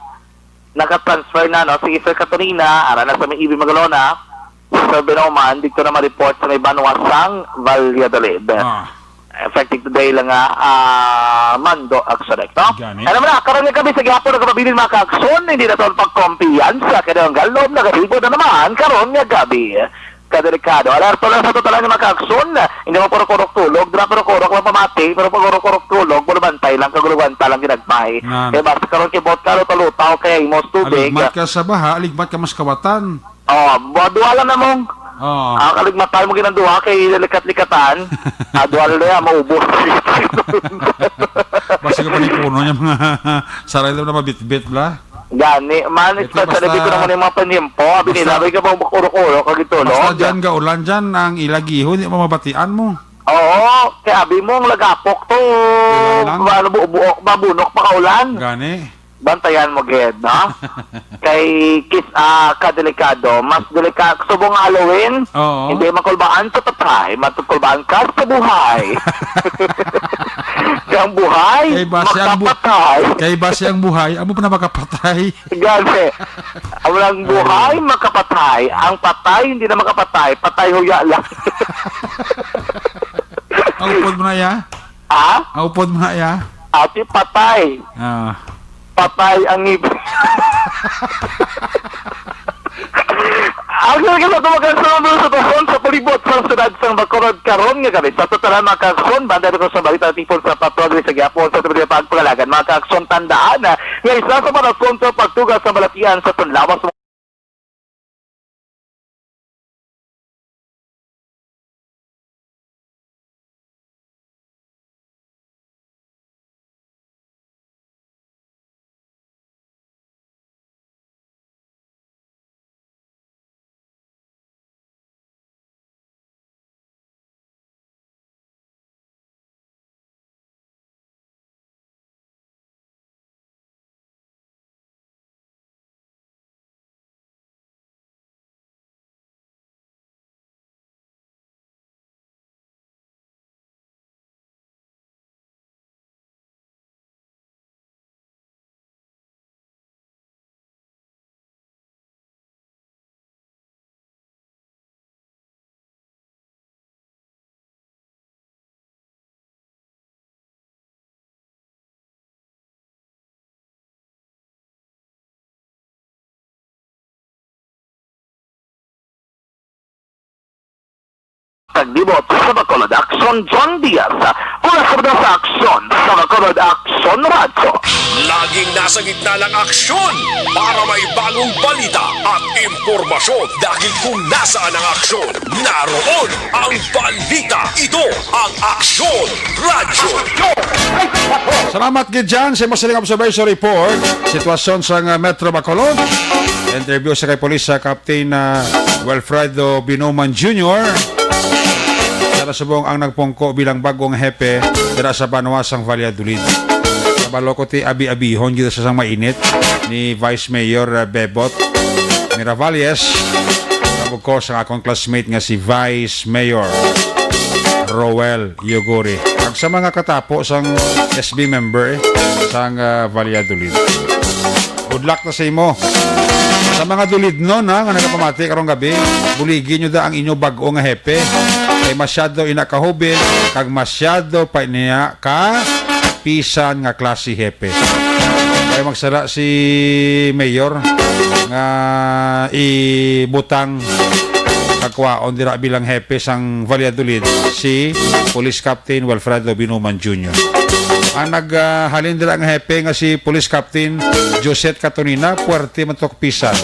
naka-transfer na, no? Si Sir Catarina, ara na sa may E B Magalona, si Sir Binoman, dito na ma-report sa may banwa sang Valladolid. Ah. Effective today lang nga, ah, mando, Action Eric, no? Gani. Alam mo na, karon nga gabi sa gihapon, nagapabilin, mga ka-action, hindi na to ang pagkumpiyansa, kaya ang galom, nagahibod na naman, karon nga gabi. Kadelikado. Alerto lang sa totalan nga mga ka-action, hindi mo puro kurok tulog, dira puro kurok lang pamati, pero puro kurok tulog, puro bantay lang, kagulugwanta lang ginagmay. Nan. Kaya basta karon kay bot ka, lutaw-lutaw, kaya imos tubig. Aligmat ka sa baha, aligmat ka mas kawatan. Oh, bu-, duha lang na mong, oh, ah, kaligmatan mo ginang duha kay likat-likatan. Ah, duha lang na yan, maubos. Basta ka pa ni puno niya mga saray lang na mabitbit, bla? Gani, man, ito, especially basta, dito naman yung mga panimpo. Abi basta, nila, may ka bang makuro-kuro, kagitulog? Basta dyan, gaulan dyan, ang ilagihon, di mamabatian mo. Oo, kay abi mo, ang lagapok to. Ulan lang. Ano, bu-, bu-, mabunok pa ka ulan. Gani. Bantayan mo gid, no? Kay kis-, ah, kadelikado, mas delikado. Subong nga Halloween, oo, hindi makulbaan sa patay, makulbaan ka sa buhay. Kay ang buhay, kay basi ang bu-, makapatay. Kay basi ang buhay, amo pa na makapatay. Gani. Ang buhay, ay, makapatay. Ang patay, hindi na makapatay. Patay huya lang. Ang upod mo na, ya? Ha? Ang upod mo na, ya? Ati, patay. Ah. Patay ang ngipin. Ang talaga sa tumagal sa mga sitwasyon sa palibot sa siyudad sang Bacolod karon nga gabi. Sa total, mga ka-action, banda ko sa balita tipon sa patrol sa gihapon sa tuloy pagpangalagan. Mga ka-action, tandaan na nga isa sa mga rason sa pagtuga sa balatian sa panlawas Naglibot sa Bacolod Aksyon, John Diaz. Mula sa Batas sa Aksyon, sa Bacolod Aksyon Radyo. Laging nasa gitna ng aksyon para may bagong balita at impormasyon. Dahil kung nasaan ang aksyon, naroon ang balita. Ito ang Aksyon Radyo. Salamat gid dyan sa imo sining observation report. Sitwasyon sa, uh, Metro Bacolod. Interview sa kay Police, uh, Captain, uh, Wilfredo Binoman Junior. Sa nasubong ang nagpungko bilang bagong hepe dira sa banwa sang Valladolid. Kabalo ko ti abi-abihon gid sa sang mainit ni Vice Mayor, uh, Bebot Miravalles. Of course, ang akong classmate nga si Vice Mayor Roel Yuguri. Kag sa mga katapo sang S B member, eh, sang, ah, Valladolid. Good luck na sa imo. Sa mga Dulidnon, ha, nga nagapamati karong gabi, buligi nyo da ang inyo bag-o nga hepe. Kay masyado ina kahubin, kag masyado pa niya ka pisan nga klase hepe. Kay magsala si Mayor nga ibutang kagwaon dira bilang hepe sang Valladolid si Police Captain Wilfredo Binuman Junior. Ang naghalin dira nga hepe nga si Police Captain Josette Catonina, puwerte man to pisan.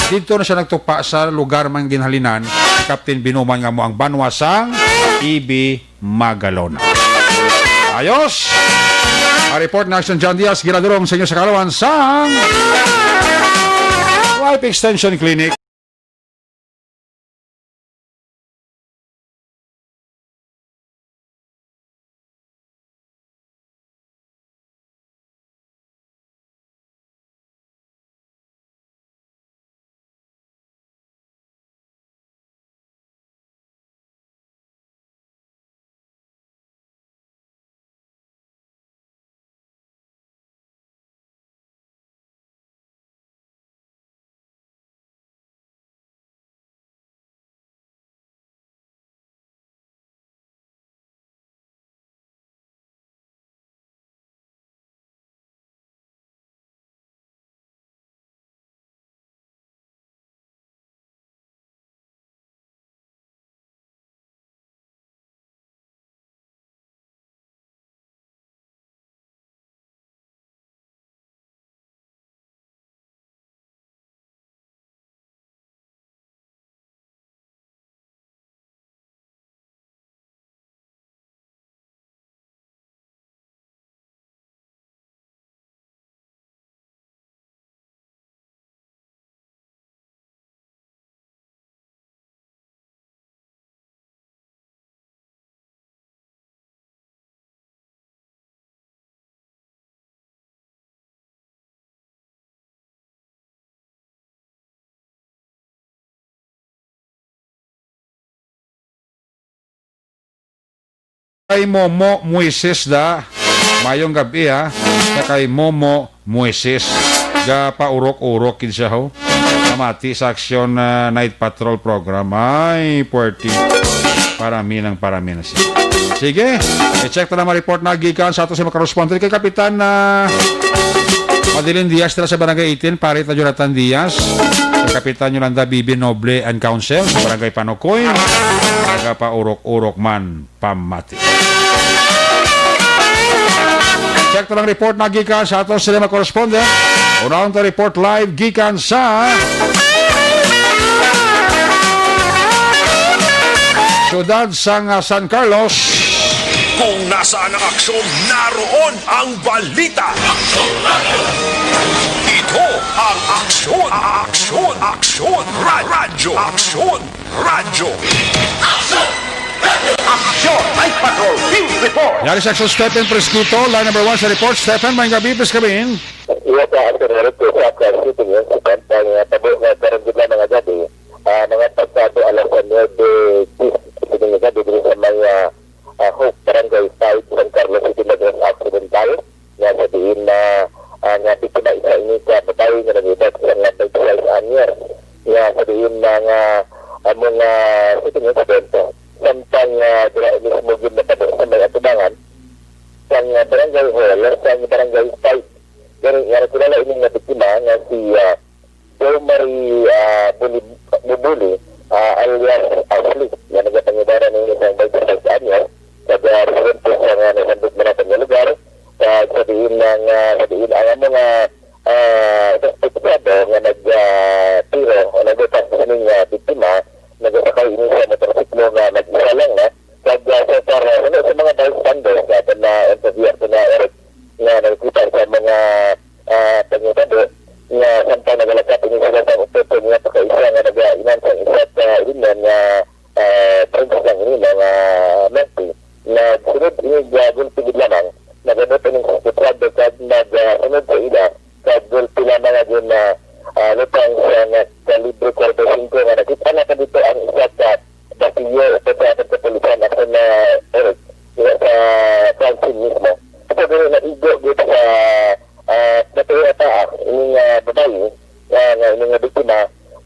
Didto na siya nagtupa sa lugar man ginhalinan ni Captain Binuman nga amo ang banwa sang E B Magalona. Ayos! Ang report ni Action John Diaz, ginadurong sa inyo sa kaalaman sang Life Extension Clinic. Kay Momo Moises da. Mayong gabi, ha. Sa kay Momo Moises. Gapaurok-urok gid siya, ho. Namati sa Aksyon, ah, Night Patrol Program. Ay, puwerte. Parami ng parami na siya. Sige, i-check ta na ang report na gikan sa ato sa mga correspondent kay Kapitan, ah, Madeline Diaz, dira sa Barangay eighteen, pare ta Jonathan Diaz, kay Kapitan Yolanda Bibi Noble and Council sa Barangay Panukoy, nagapaurok-urok man pamati. Check ta lang report na gikan sa aton cinema correspondent. Unahon ta report live gikan sa siyudad sang, ah, San Carlos. Kung nasaan ang aksyon, naroon ang balita. Ito ang Aksyon, Aksyon, Aksyon, Ra-, Radyo, Aksyon, Radyo. Aksyon! Night Patrol Field Report! Yari sa Aksyon, Stephen Fresquito, line number one sa report. Stephen, mayong gabi, please come in. Iya sa Aksyon Report sa Aksyon City, sa Pampang, ah, tabo nga karong gidla mga gabi, ah, mga pasado alas nuebe, sini nga gabi, diri sa may, ah, ah, Hope, Barangay five, San Carlos City, Negros Occidental, nga sa diin na, ah, nga biktima isa ini ka babayi nga nag-edad sa nga twenty-five anyos, nga sa diin na nga amo nga sa tingin sa bento. Samtang, ah, dira mismo gyud natabo sa may atubangan sang, ah, Barangay Hall, sa Barangay five. Gani nga nakilala ini nga biktima nga si, ah, Joe Marie, ah, Buli-, Bubuli, ah, alias Ashley, nga nagapangidara ninyo sang twenty-six anyos, kag, ah, residente sa nga nasambit man naton nga lugar, kag sa diin nga, ah, sa diin ang amo nga, ah, suspetsado nga nag, ah, tiro o naglutas sining, ah, biktima, nagasakay ini sa motorsiklo nga nag-isa lang, no? Kag, ah, so far, ah, sa mga bystanders nga aton na-interview, ato na, Eric, nga nakita sa mga, ah, panghitabo nga samtang nagalakat ini sila sa ototon nga pagkaisa nga nagainan sang isa ka linya nga, ah, drinks lang ini nga, ah, milk tea. Nagsunod ini nga gulpi gid lamang, nag-abot ining suspetsado kag nagsunod sa ila kag gulpi lamang nga gin-, ah, ah, lutang sa nga kalibre forty-five nga nakita na kadto ang isa ka basiyo upod sa aton kapulisan, aton na, Eric, diha sa crime scene mismo. Sa gani, naigo gid sa, ah, natuyo nga taas, ining, ah, babayi, nga, nga ining nga biktima,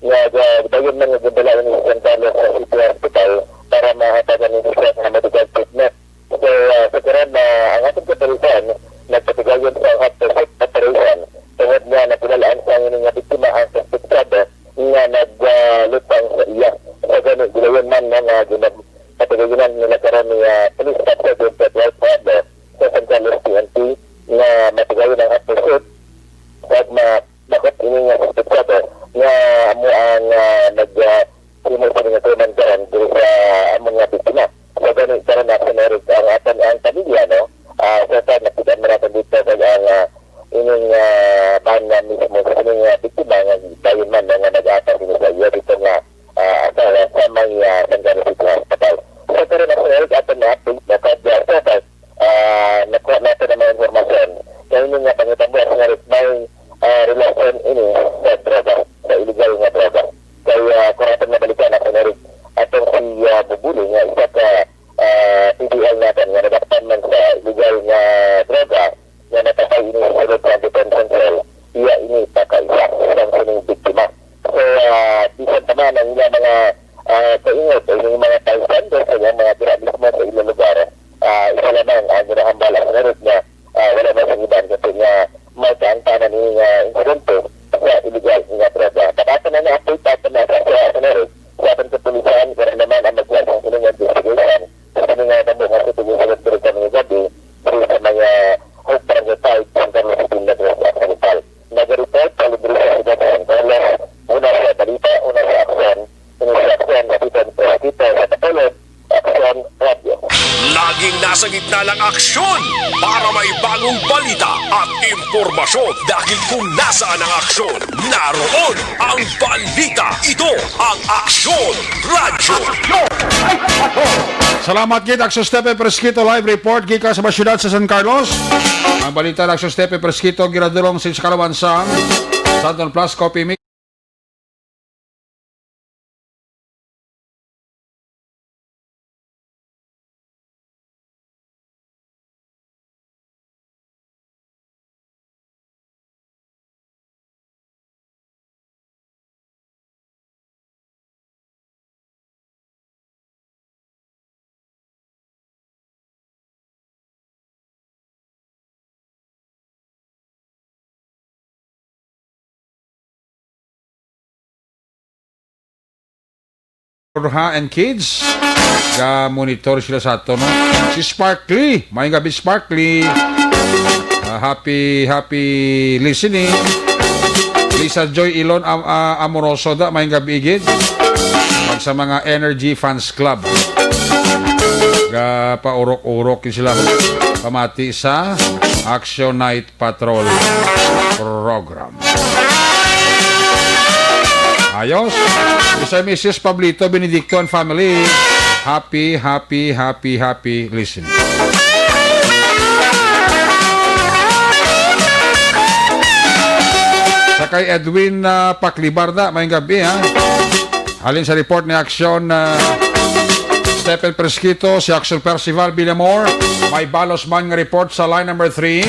nga ga-, dayon man nga gindala ini sa San Carlos sa City Hospital para mahatagan ini siya nga medical treatment. So, ah, sa karon, ah, ang aton kapulisan nagpatigayon sa hot pursuit operation tungod nga nakilal-an sa ini nga biktima ang suspetsado nga naglutang sa iya. Sa gani, gilayon man, no, nga ginapatigayonan nila karon ni, ah, Police Staff Sergeant Edward Pablo sa San Carlos P N P nga matigayon ang hot pursuit kag ma-, dakop ini nga suspetsado nga amo ang, ah, nag, ah, himo sini nga krimen karon diri sa amo nga biktima. So, gani, karon na, Eric, ang aton, ang pamilya, no? Ah, so far, nakita man natin dito kag ang, ah, ining, ah, ban na mismo sa ining, ah, biktima nga dayon man, no, nga nag-atang dito sa iya dito nga, ah, asawa sa may, ah, San Carlos City Hospital. So, karon na, Eric, aton na update na kag, ah, so far, ah, nakuha natin ang mga impormasyon. Kaya ini nga pangitabo, Eric, may, ah, relasyon ini sa droga, sa illegal nga droga. Kay, ah, kung aton mabalikan, Eric, atong si, ah, Bubuli nga isa ka, ah, P D L naton nga nadakpan man sa illegal nga droga nga napatay ini sa sulod sa detention cell, iya ini pagkaisa sang sining biktima. So, ah, bisan pa man ang ila mga, ah, kaingod o yung mga bystanders sa iyang mga dira mismo sa ila lugar, ah, isa lamang ang ginahambal, Eric, nga, ah, wala na sa iban, kasi nga may kaangtanan ini nga insidente sa illegal nga droga. Tapatan na na update pa na sa, sa, sa Eric, sa aton kapulisan, kaya naman ang magwa sa sining investigation. Sa sining nga namo nga sa tuloy sa Amerika mga gabi, diri sa mga Hope Barangay five, San Carlos City, Negros Occidental. Nagareport sa libre sa siyudad sa San Carlos, una sa balita, una sa aksyon, ini sa aksyon, Stephen Preskito sa Bacolod, Aksyon Radio. Laging nasa gitna ng aksyon para may bagong balita at impormasyon, dahil kung nasaan ang aksyon, naroon ang balita. Ito ang Aksyon Radyo. Salamat gid, Aksyon Stephen Preskito, live report gikan sa mga siyudad sa San Carlos. Ang balita ni Aksyon Stephen Preskito ginadulong sa Kalawan sang Santon Plus Coffee Mix. Jorge and kids, ga-monitor sila sa ato, no? Si Sparkly, may gabi, Sparkly. Ah, happy, happy listening. Lisa Joy Ilon Am-, ah, Amoroso da, may gabi, igid. Pag sa mga Energy Fans Club, ga paurok-urok yun sila. Pamati sa Action Night Patrol Program. Ayos. Sa Missus Pablito Benedicto and family. Happy, happy, happy, happy listening. Sa kay Edwin, ah, Paklibarda, may gabi, ha? Halin sa report ni Aksyon, ah, Stephen Presquito, si Aksyon Percival Villamor, may balos man nga report sa line number three.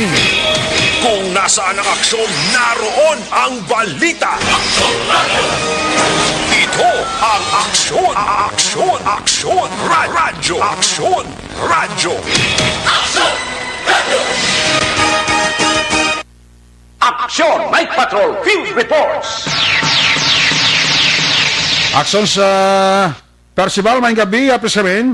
Kung nasaan ang aksyon, naroon ang balita. Ito ang Aksyon, Aksyon, Aksyon, Ra-, Radyo, Aksyon, Radyo. Aksyon! Action Night Patrol Field Reports. Aksyon sa Percival, maayong gabi, Happy Samin.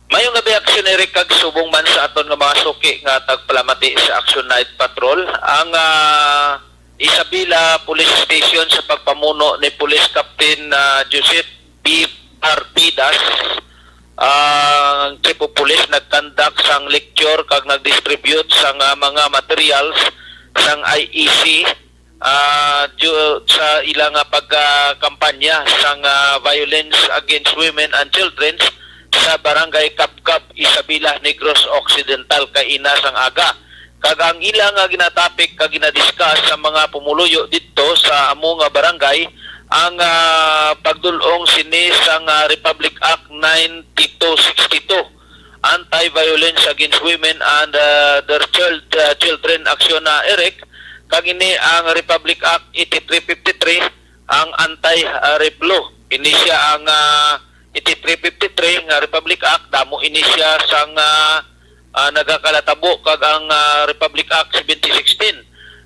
Mayong gabi, Aksyon Eric, kag subong man sa aton nga mga suki nga tagpalamati sa Action Night Patrol. Ang, ah, Isabela Police Station sa pagpamuno ni Police Captain, ah, Joseph B. Artidas, ang Chief of Police, nagkandak sang lecture kag nag-distribute sang, ah, mga materials sang I E C, ah, ju-, sa ila nga pagkakampanya sang, ah, violence against women and children sa Barangay Kapkap, Isabela, Negros Occidental, kaina sang aga. Kag ang ila nga ginatapik kag ginadiscuss sa mga pumuluyo didto sa amo nga barangay ang, ah, pagdul-ong sini sang, ah, Republic Act ninety-two sixty-two, Anti-Violence Against Women and, ah, Their Child, ah, Children Action, ah, Eric, kag ini ang Republic Act eighty-three fifty-three, ang Anti-Rape Law. Ini siya ang, ah, eighty-three fifty-three nga Republic Act, damo ini siya sang, ah, ah, nagakalatabo kag ang, ah, Republic Act seventy sixteen.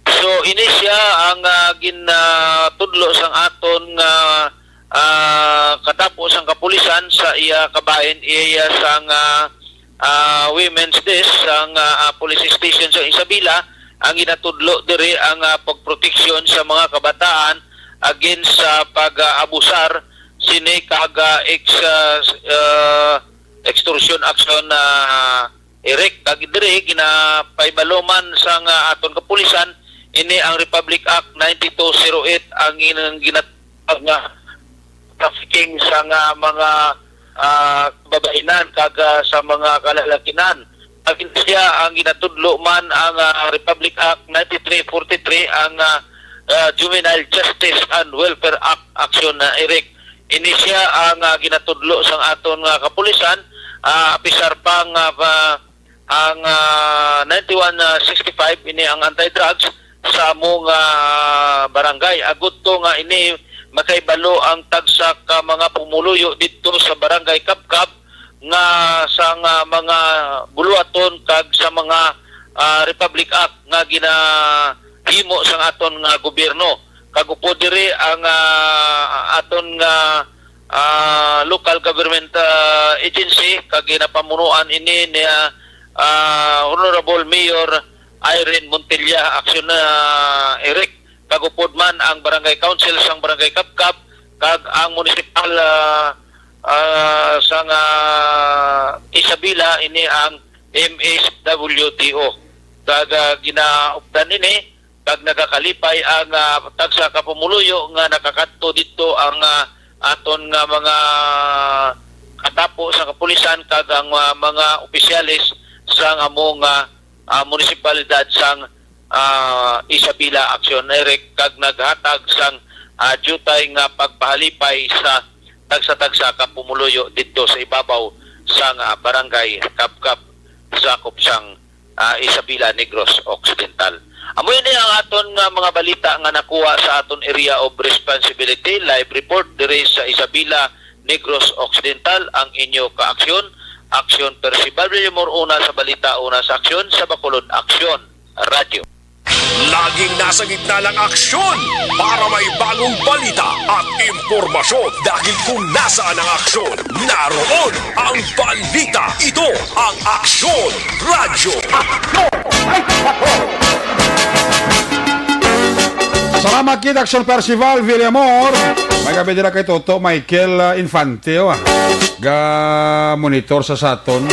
So, ini siya ang, ah, gin, ah, tudlo sang aton nga, ah, katapo sang kapulisan sa iya kabahin, iya sang, ah, ah, Women's Desk sang, ah, ah, Police Station sa Isabela, ang ginatudlo diri ang, ah, pagproteksyon sa mga kabataan against sa pag-abusar sini kag, ah, ex-, ah, s-, ah, extortion action, ah, Eric. Kag diri ginapahibalo man sang, ah, aton kapulisan, ini ang Republic Act ninety-two zero eight ang ginang ginat-, nga trafficking sa nga mga, ah, kababainan kag, ah, sa mga kalalakinan. Kag siya ang ginatudlo man ang, ah, Republic Act ninety-three forty-three, ang, ah, ah, Juvenile Justice and Welfare Act action na, Eric. Ini siya ang, ah, ginatudlo sang aton nga kapulisan, ah, apisar pa nga, ah, ang, ah, ninety-one sixty-five, ini ang anti-drugs sa amo nga barangay. Agud to nga ini makahibalo ang tagsa ka mga pumuluyo didto sa Barangay Kapkap nga sang, ah, mga buluhaton kag sa mga, ah, Republic Act nga ginahimo sang aton nga gobyerno. Kag upod diri ang, ah, aton nga, ah, local government, ah, agency, kag ginapamunuan ini ni, ah, ah, Honorable Mayor Irene Montilla, aksyon na, Eric, kag upod man ang Barangay Council sang Barangay Kapkap, kag ang munisipal, ah, ah, sang, ah, Isabela, ini ang M S W D O. Kag, ah, ginaupdan ini, kag nagakalipay ang, ah, tagsa ka pumuluyo nga nakakadto didto ang, ah, aton nga mga katapo sa kapulisan kag ang, ah, mga opisyales sang amo nga, ah, munisipalidad sang, ah, Isabela Action Direct kag naghatag sang, ah, diutay nga pagpahalipay sa tagsa-tagsa ka pumuluyo didto sa ibabaw sang, ah, Barangay Kapkap, sakop sang, ah, Isabela, Negros Occidental. Amo ini ang aton nga mga balita nga nakuha sa aton Area of Responsibility live report diri sa Isabela, Negros Occidental. Ang inyo kaaksyon, Aksyon Percival Villamor, una sa balita, una sa aksyon, sa Bacolod Aksyon Radyo. Laging nasa gitna ng aksyon para may bagong balita at impormasyon, dahil kung nasaan ang aksyon, naroon ang balita. Ito ang Aksyon Radyo. Salamat kita, Aksyon Percival Villamor. May gabi dira kay Toto Michael, ah, Infante, oh, ah. Ga monitor sa saton.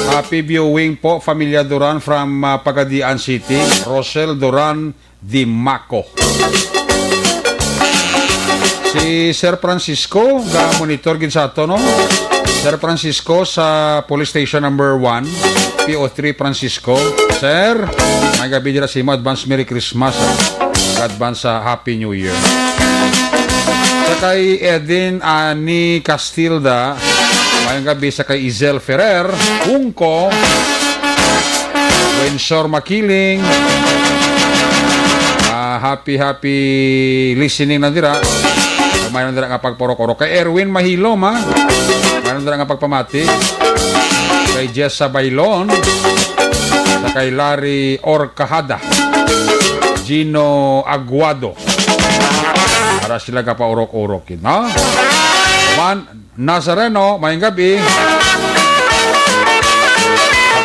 Happy viewing po, Familia Duran from, ah, Pagadian City. Rosel Duran Dimaco. Si Sir Francisco, ga monitor gid sa ato, no? Sir Francisco sa Police Station number one, P O three Francisco. Sir, may gabi dira sa imo. Advance Merry Christmas, ah. Advance sa Happy New Year. Sa kay Edin Ani Castilda, mayong gabi. Sa kay Izel Ferrer, Ungko, Wensor Makiling, ah, happy, happy listening na dira. Mayroon dira nga pagpurok-urok. Kay Erwin Mahilom, ha? Mayroon dira nga pagpamati. Kay Jessa Bailon, sa kay Larry Orcajada, Gino Aguado. Ara sila gapaurok-urok gid, no? Man, Nazareno, maayong gabi.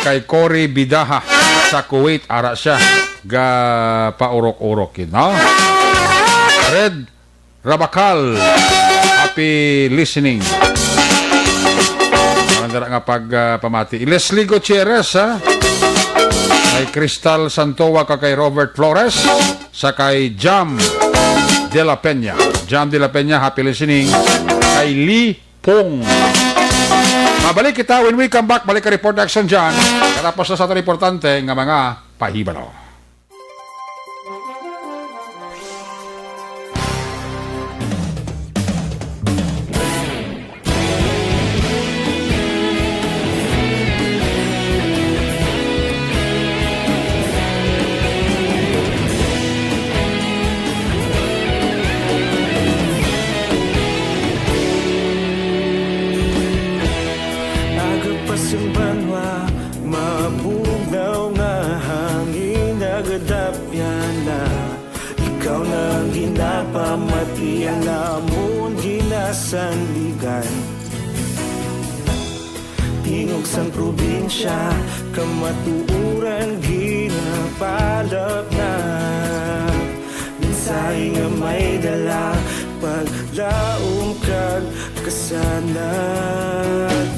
Kay Cory Bidaha sa Kuwait, ara siya gapaurok-urok gid, no? Red Rabakal, happy listening. Ano dira nga pag, ah, pamati? Leslie Gutierrez, ha? Kay Crystal Santoa, ka kay Robert Flores, sa kay Jam de la Peña. Jam de la Peña, happy listening. Kay Lee Pong. Mabalik kita when we come back. Balik ka report action dyan. Katapos na sa aton importante nga mga pahibalo. Aga pa sing banwa, mabugnaw nga hangin nagadapyan na. Ikaw na ang ginapamati, ang amon ginasandigan. Tingog sang probinsya, kamatuoran ginapalapnap. Mensahe nga may dala, paglaom kag kasanag.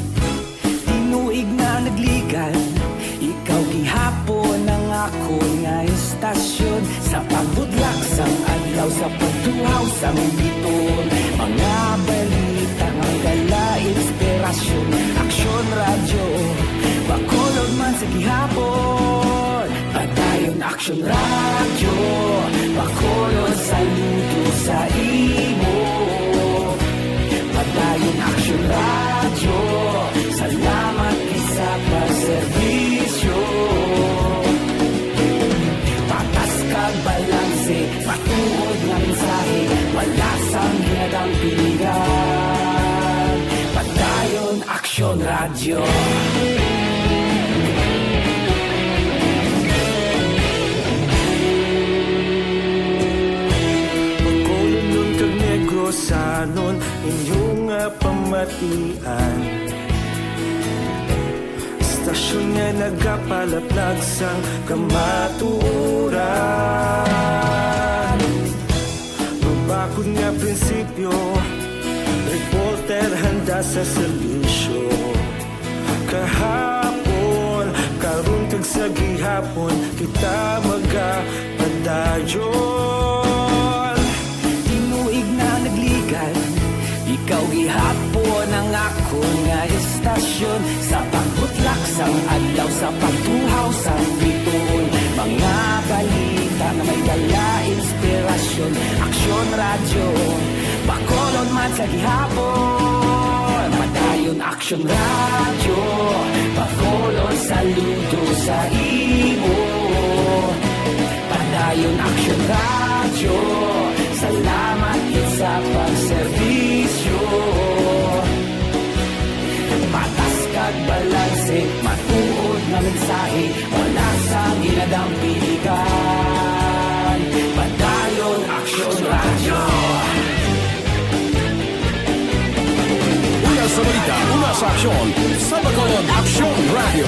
Tinuig na nagligad, ikaw gihapon ang akon nga istasyon. Sa pagbutlak sang adlaw, sa pagtuhaw sang biton, mga balita nga dala inspirasyon. Aksyon Radyo, Bacolod man sa gihapon. Padayon Aksyon Radyo, Bacolod, saludo sa imo. Padayon Aksyon Radyo, salamat gid sa pagserbisyo. Patas kag balanse, matuod nga mensahe, wala sang ginadampingan. Padayon Aksyon Radyo. Bacolodnon kag Negrosanon, inyo nga pamatian. Istasyon nga nagapalaplag sang kamatuoran. Mabakod nga prinsipyo, reporter handa sa serbisyo. Kahapon, karon kag sa gihapon, kita magapadayon. Tinuig na nagligad, ikaw gihapon ang akon nga istasyon. Sa pagbutlak sang adlaw, sa pagtuhaw sang biton, mga balita nga may dala inspirasyon. Aksyon Radyo, Bacolod man sa gihapon. Padayon Aksyon Radyo, Bacolod, saludo sa imo. Padayon Aksyon Radyo, salamat gid sa pagserbisyo. Patas kag balanse, matuod nga mensahe, wala sang ginadampingan. Padayon Aksyon Radyo. Una sa balita, una sa aksyon, sa Bacolod Aksyon Radyo.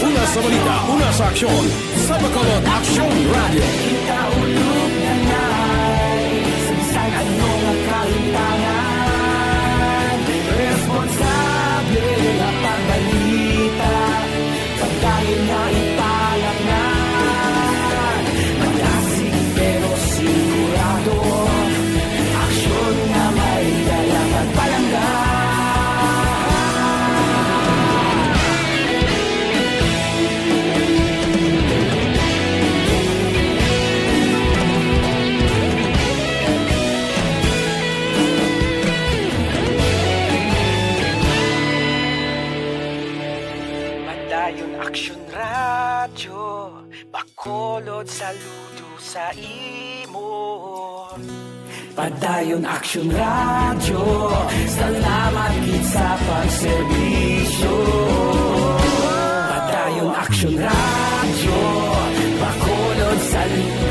Una sa balita, una sa aksyon, sa Bacolod Aksyon Radyo. Kita ulog na nai, sa bisan ano nga kahimtangan, responsable nga pagbalita, pagdayon nga ipalapngan. Madasig pero sigurado, aksyon nga may dala pagpalangga. Padayon Aksyon Radyo, Bacolod, saludo sa imo. Padayon Aksyon Radyo, salamat gid sa pagserbisyo. Padayon Aksyon Radyo, Bacolod, saludo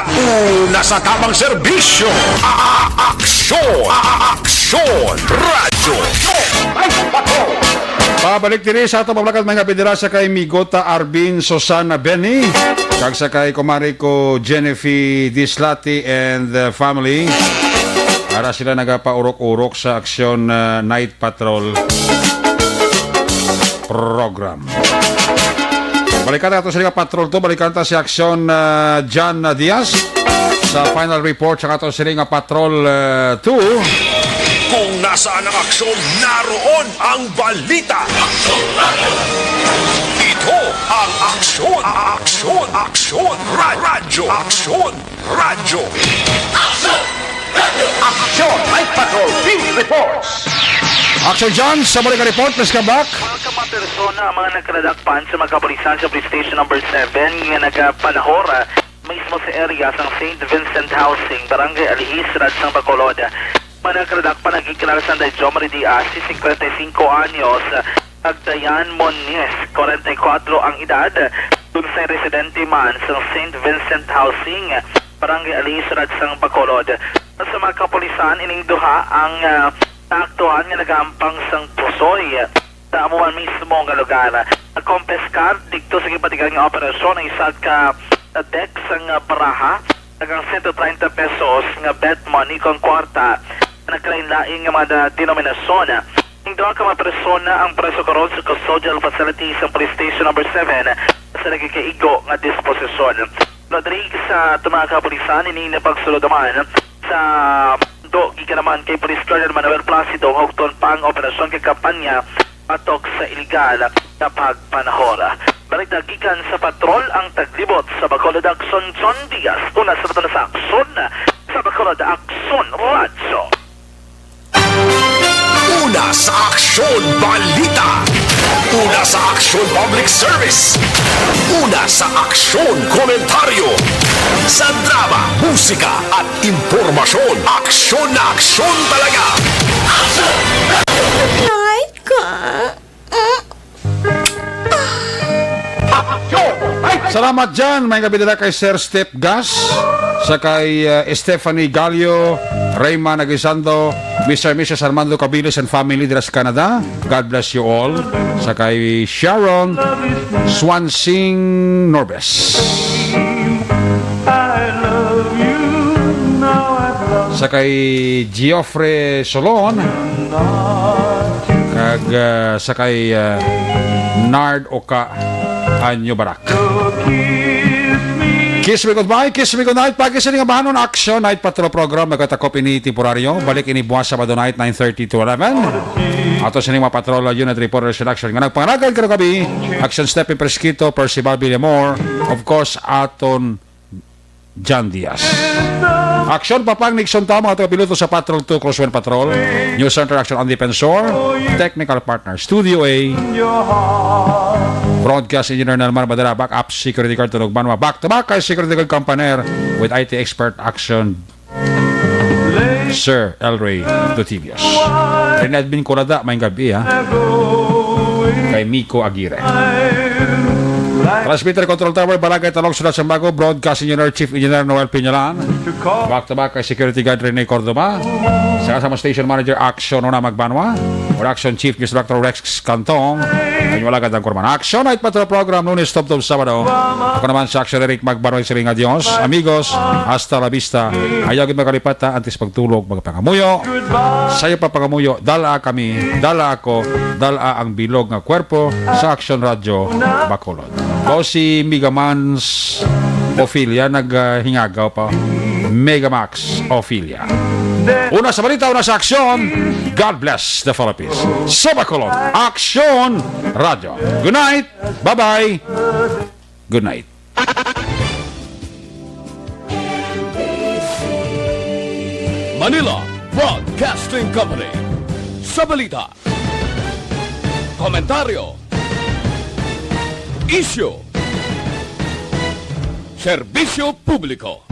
Una sa tamang serbisyo, a-, a-, aksyon, a-, a-, aksyon, radyo. Pabalik diri sa ato pamalakat, mga bidira, sa kay Migota Arvin, Susana Benny, kag sa kay kumari ko Jennifer Dislati and the family. Ara sila nagapaurok-urok sa Aksyon, ah, Night Patrol program. Balikan nato sila nga patrol to. Balikan ta si Aksyon, ah, John, ah, Diaz sa final report sa ato sila nga patrol, ah, two. Kung nasaan ang aksyon, naroon ang balita. Ito ang aksyon, aksyon, aksyon, ra-, radyo, aksyon. Radyo. Aksyon! Aksyon! Night Patrol Field Reports! Action John, sa muli nga report, please come back. Mga ka mga persona ang mga nagkaladakpan sa mga kapulisan sa Police Station Number Seven nga nagapanahor, ah, mismo sa area sang Saint Vincent Housing, Barangay Alihis, Radsang Bacolod. Mga nagkaladakpan nagkikilala sang Day Jomari Diaz, singkwenta y singko anyos, ah, kag Dayan Moniz, kwarenta y kuwatro ang edad, kag residente man sang Saint Vincent Housing, Barangay Alihis, Radsang Bacolod. Sa mga kapulisan, ining duha ang, ah, naaktuhan nga nagahampang sang pusoy sa amo man mismo nga lugar. Nakompiskar didto sa ginpatigayon nga operasyon ang isa ka deck sang, ah, baraha, kag ang sento treinta pesos nga bet money kon kwarta nga nagkalain-lain nga mga denominasyon. Ang duha ka mga persona ang preso karon sa custodial facility sa Police Station Number Seven sa nagakaigo nga disposisyon. Rodriguez, sa ato mga kapulisan, ini napagsulod naman sa do gikan naman kay Police Colonel Manuel Placido, hugton pa ang operasyon kag kampanya batok sa iligal nga pagpanahor. Balita gikan sa patrol ang taglibot sa Bacolod Aksyon, John Diaz. Una sa, sa Aksyon, sa Bacolod Aksyon Radyo. Una sa Aksyon Balita. Una sa Aksyon Public Service. Una sa Aksyon Komentaryo. Sa drama, musika at impormasyon, aksyon na aksyon talaga. Night ka. Salamat dyan. May gabi nila kay Sir Step Gas, sa kay, uh, Stephanie Gallo, Rayma Nagisando, Mister and Missus Armando Cabiles and family dira sa Canada. God bless you all. Sa kay Sharon Swansing Norbes. Sa kay Geoffrey Solon. Kag, ah, sa kay, ah, Nard Oka Anyo Barak. Kiss me goodbye, kiss me goodnight. Pag-isa nga bahanon, Action Night Patrol Program. Nagkatakop ini temporaryo. Balik ini buwas Sabado night, nine thirty to eleven. Ato sa mga patrol, unit reporters in action. Nga nagpangalagan karong gabi, Action Step Presquito, Percival Villamor. Of course, aton John Diaz. Aksyon, Papang Nixon Tao, mga taga-piloto sa Patrol two, Crosswind Patrol, News Center Action, Ang Defensor, Technical Partner, Studio A, Broadcast Engineer Nelmar Madera, Backup Security Guard Tunog Banwa, Back to Back kay Security Guard Kampaner with I T Expert Action, Sir Elroy Dutivios. Rin Edwin Colada, may gabi, ha? Kay Miko Aguirre. Transmitter Control Tower, Barangay Talong, Sulat Sambago, Broadcast Engineer, Chief Engineer Noel Piñalan. Back to back kay Security Guard Rene Cordova. Sa kasama Station Manager, Action Una Magbanwa. Production Chief, Mister Doctor Rex Cantong. Ang wala gandang kurman. Action Night Patrol Program, Lunes, Tubtob, Sabado. Ako naman sa Action Eric Magbanwa, siring nga Dios. Amigos, hasta la vista. Ayaw gid makalipata, antes pagtulog, magpangamuyo. Sayo pa pangamuyo, dala kami, dala ako, dala ang bilog nga kwerpo sa Action Radyo Bacolod. Daw si Megamans Ophelia naghingagaw pa. Megamax Ophelia. Una sa balita, una sa aksyon. God bless the Philippines. Sa Bacolod, Aksyon Radyo. Good night. Bye-bye. Good night. Manila Broadcasting Company. Sa balita, komentaryo, isyu, serbisyo publiko.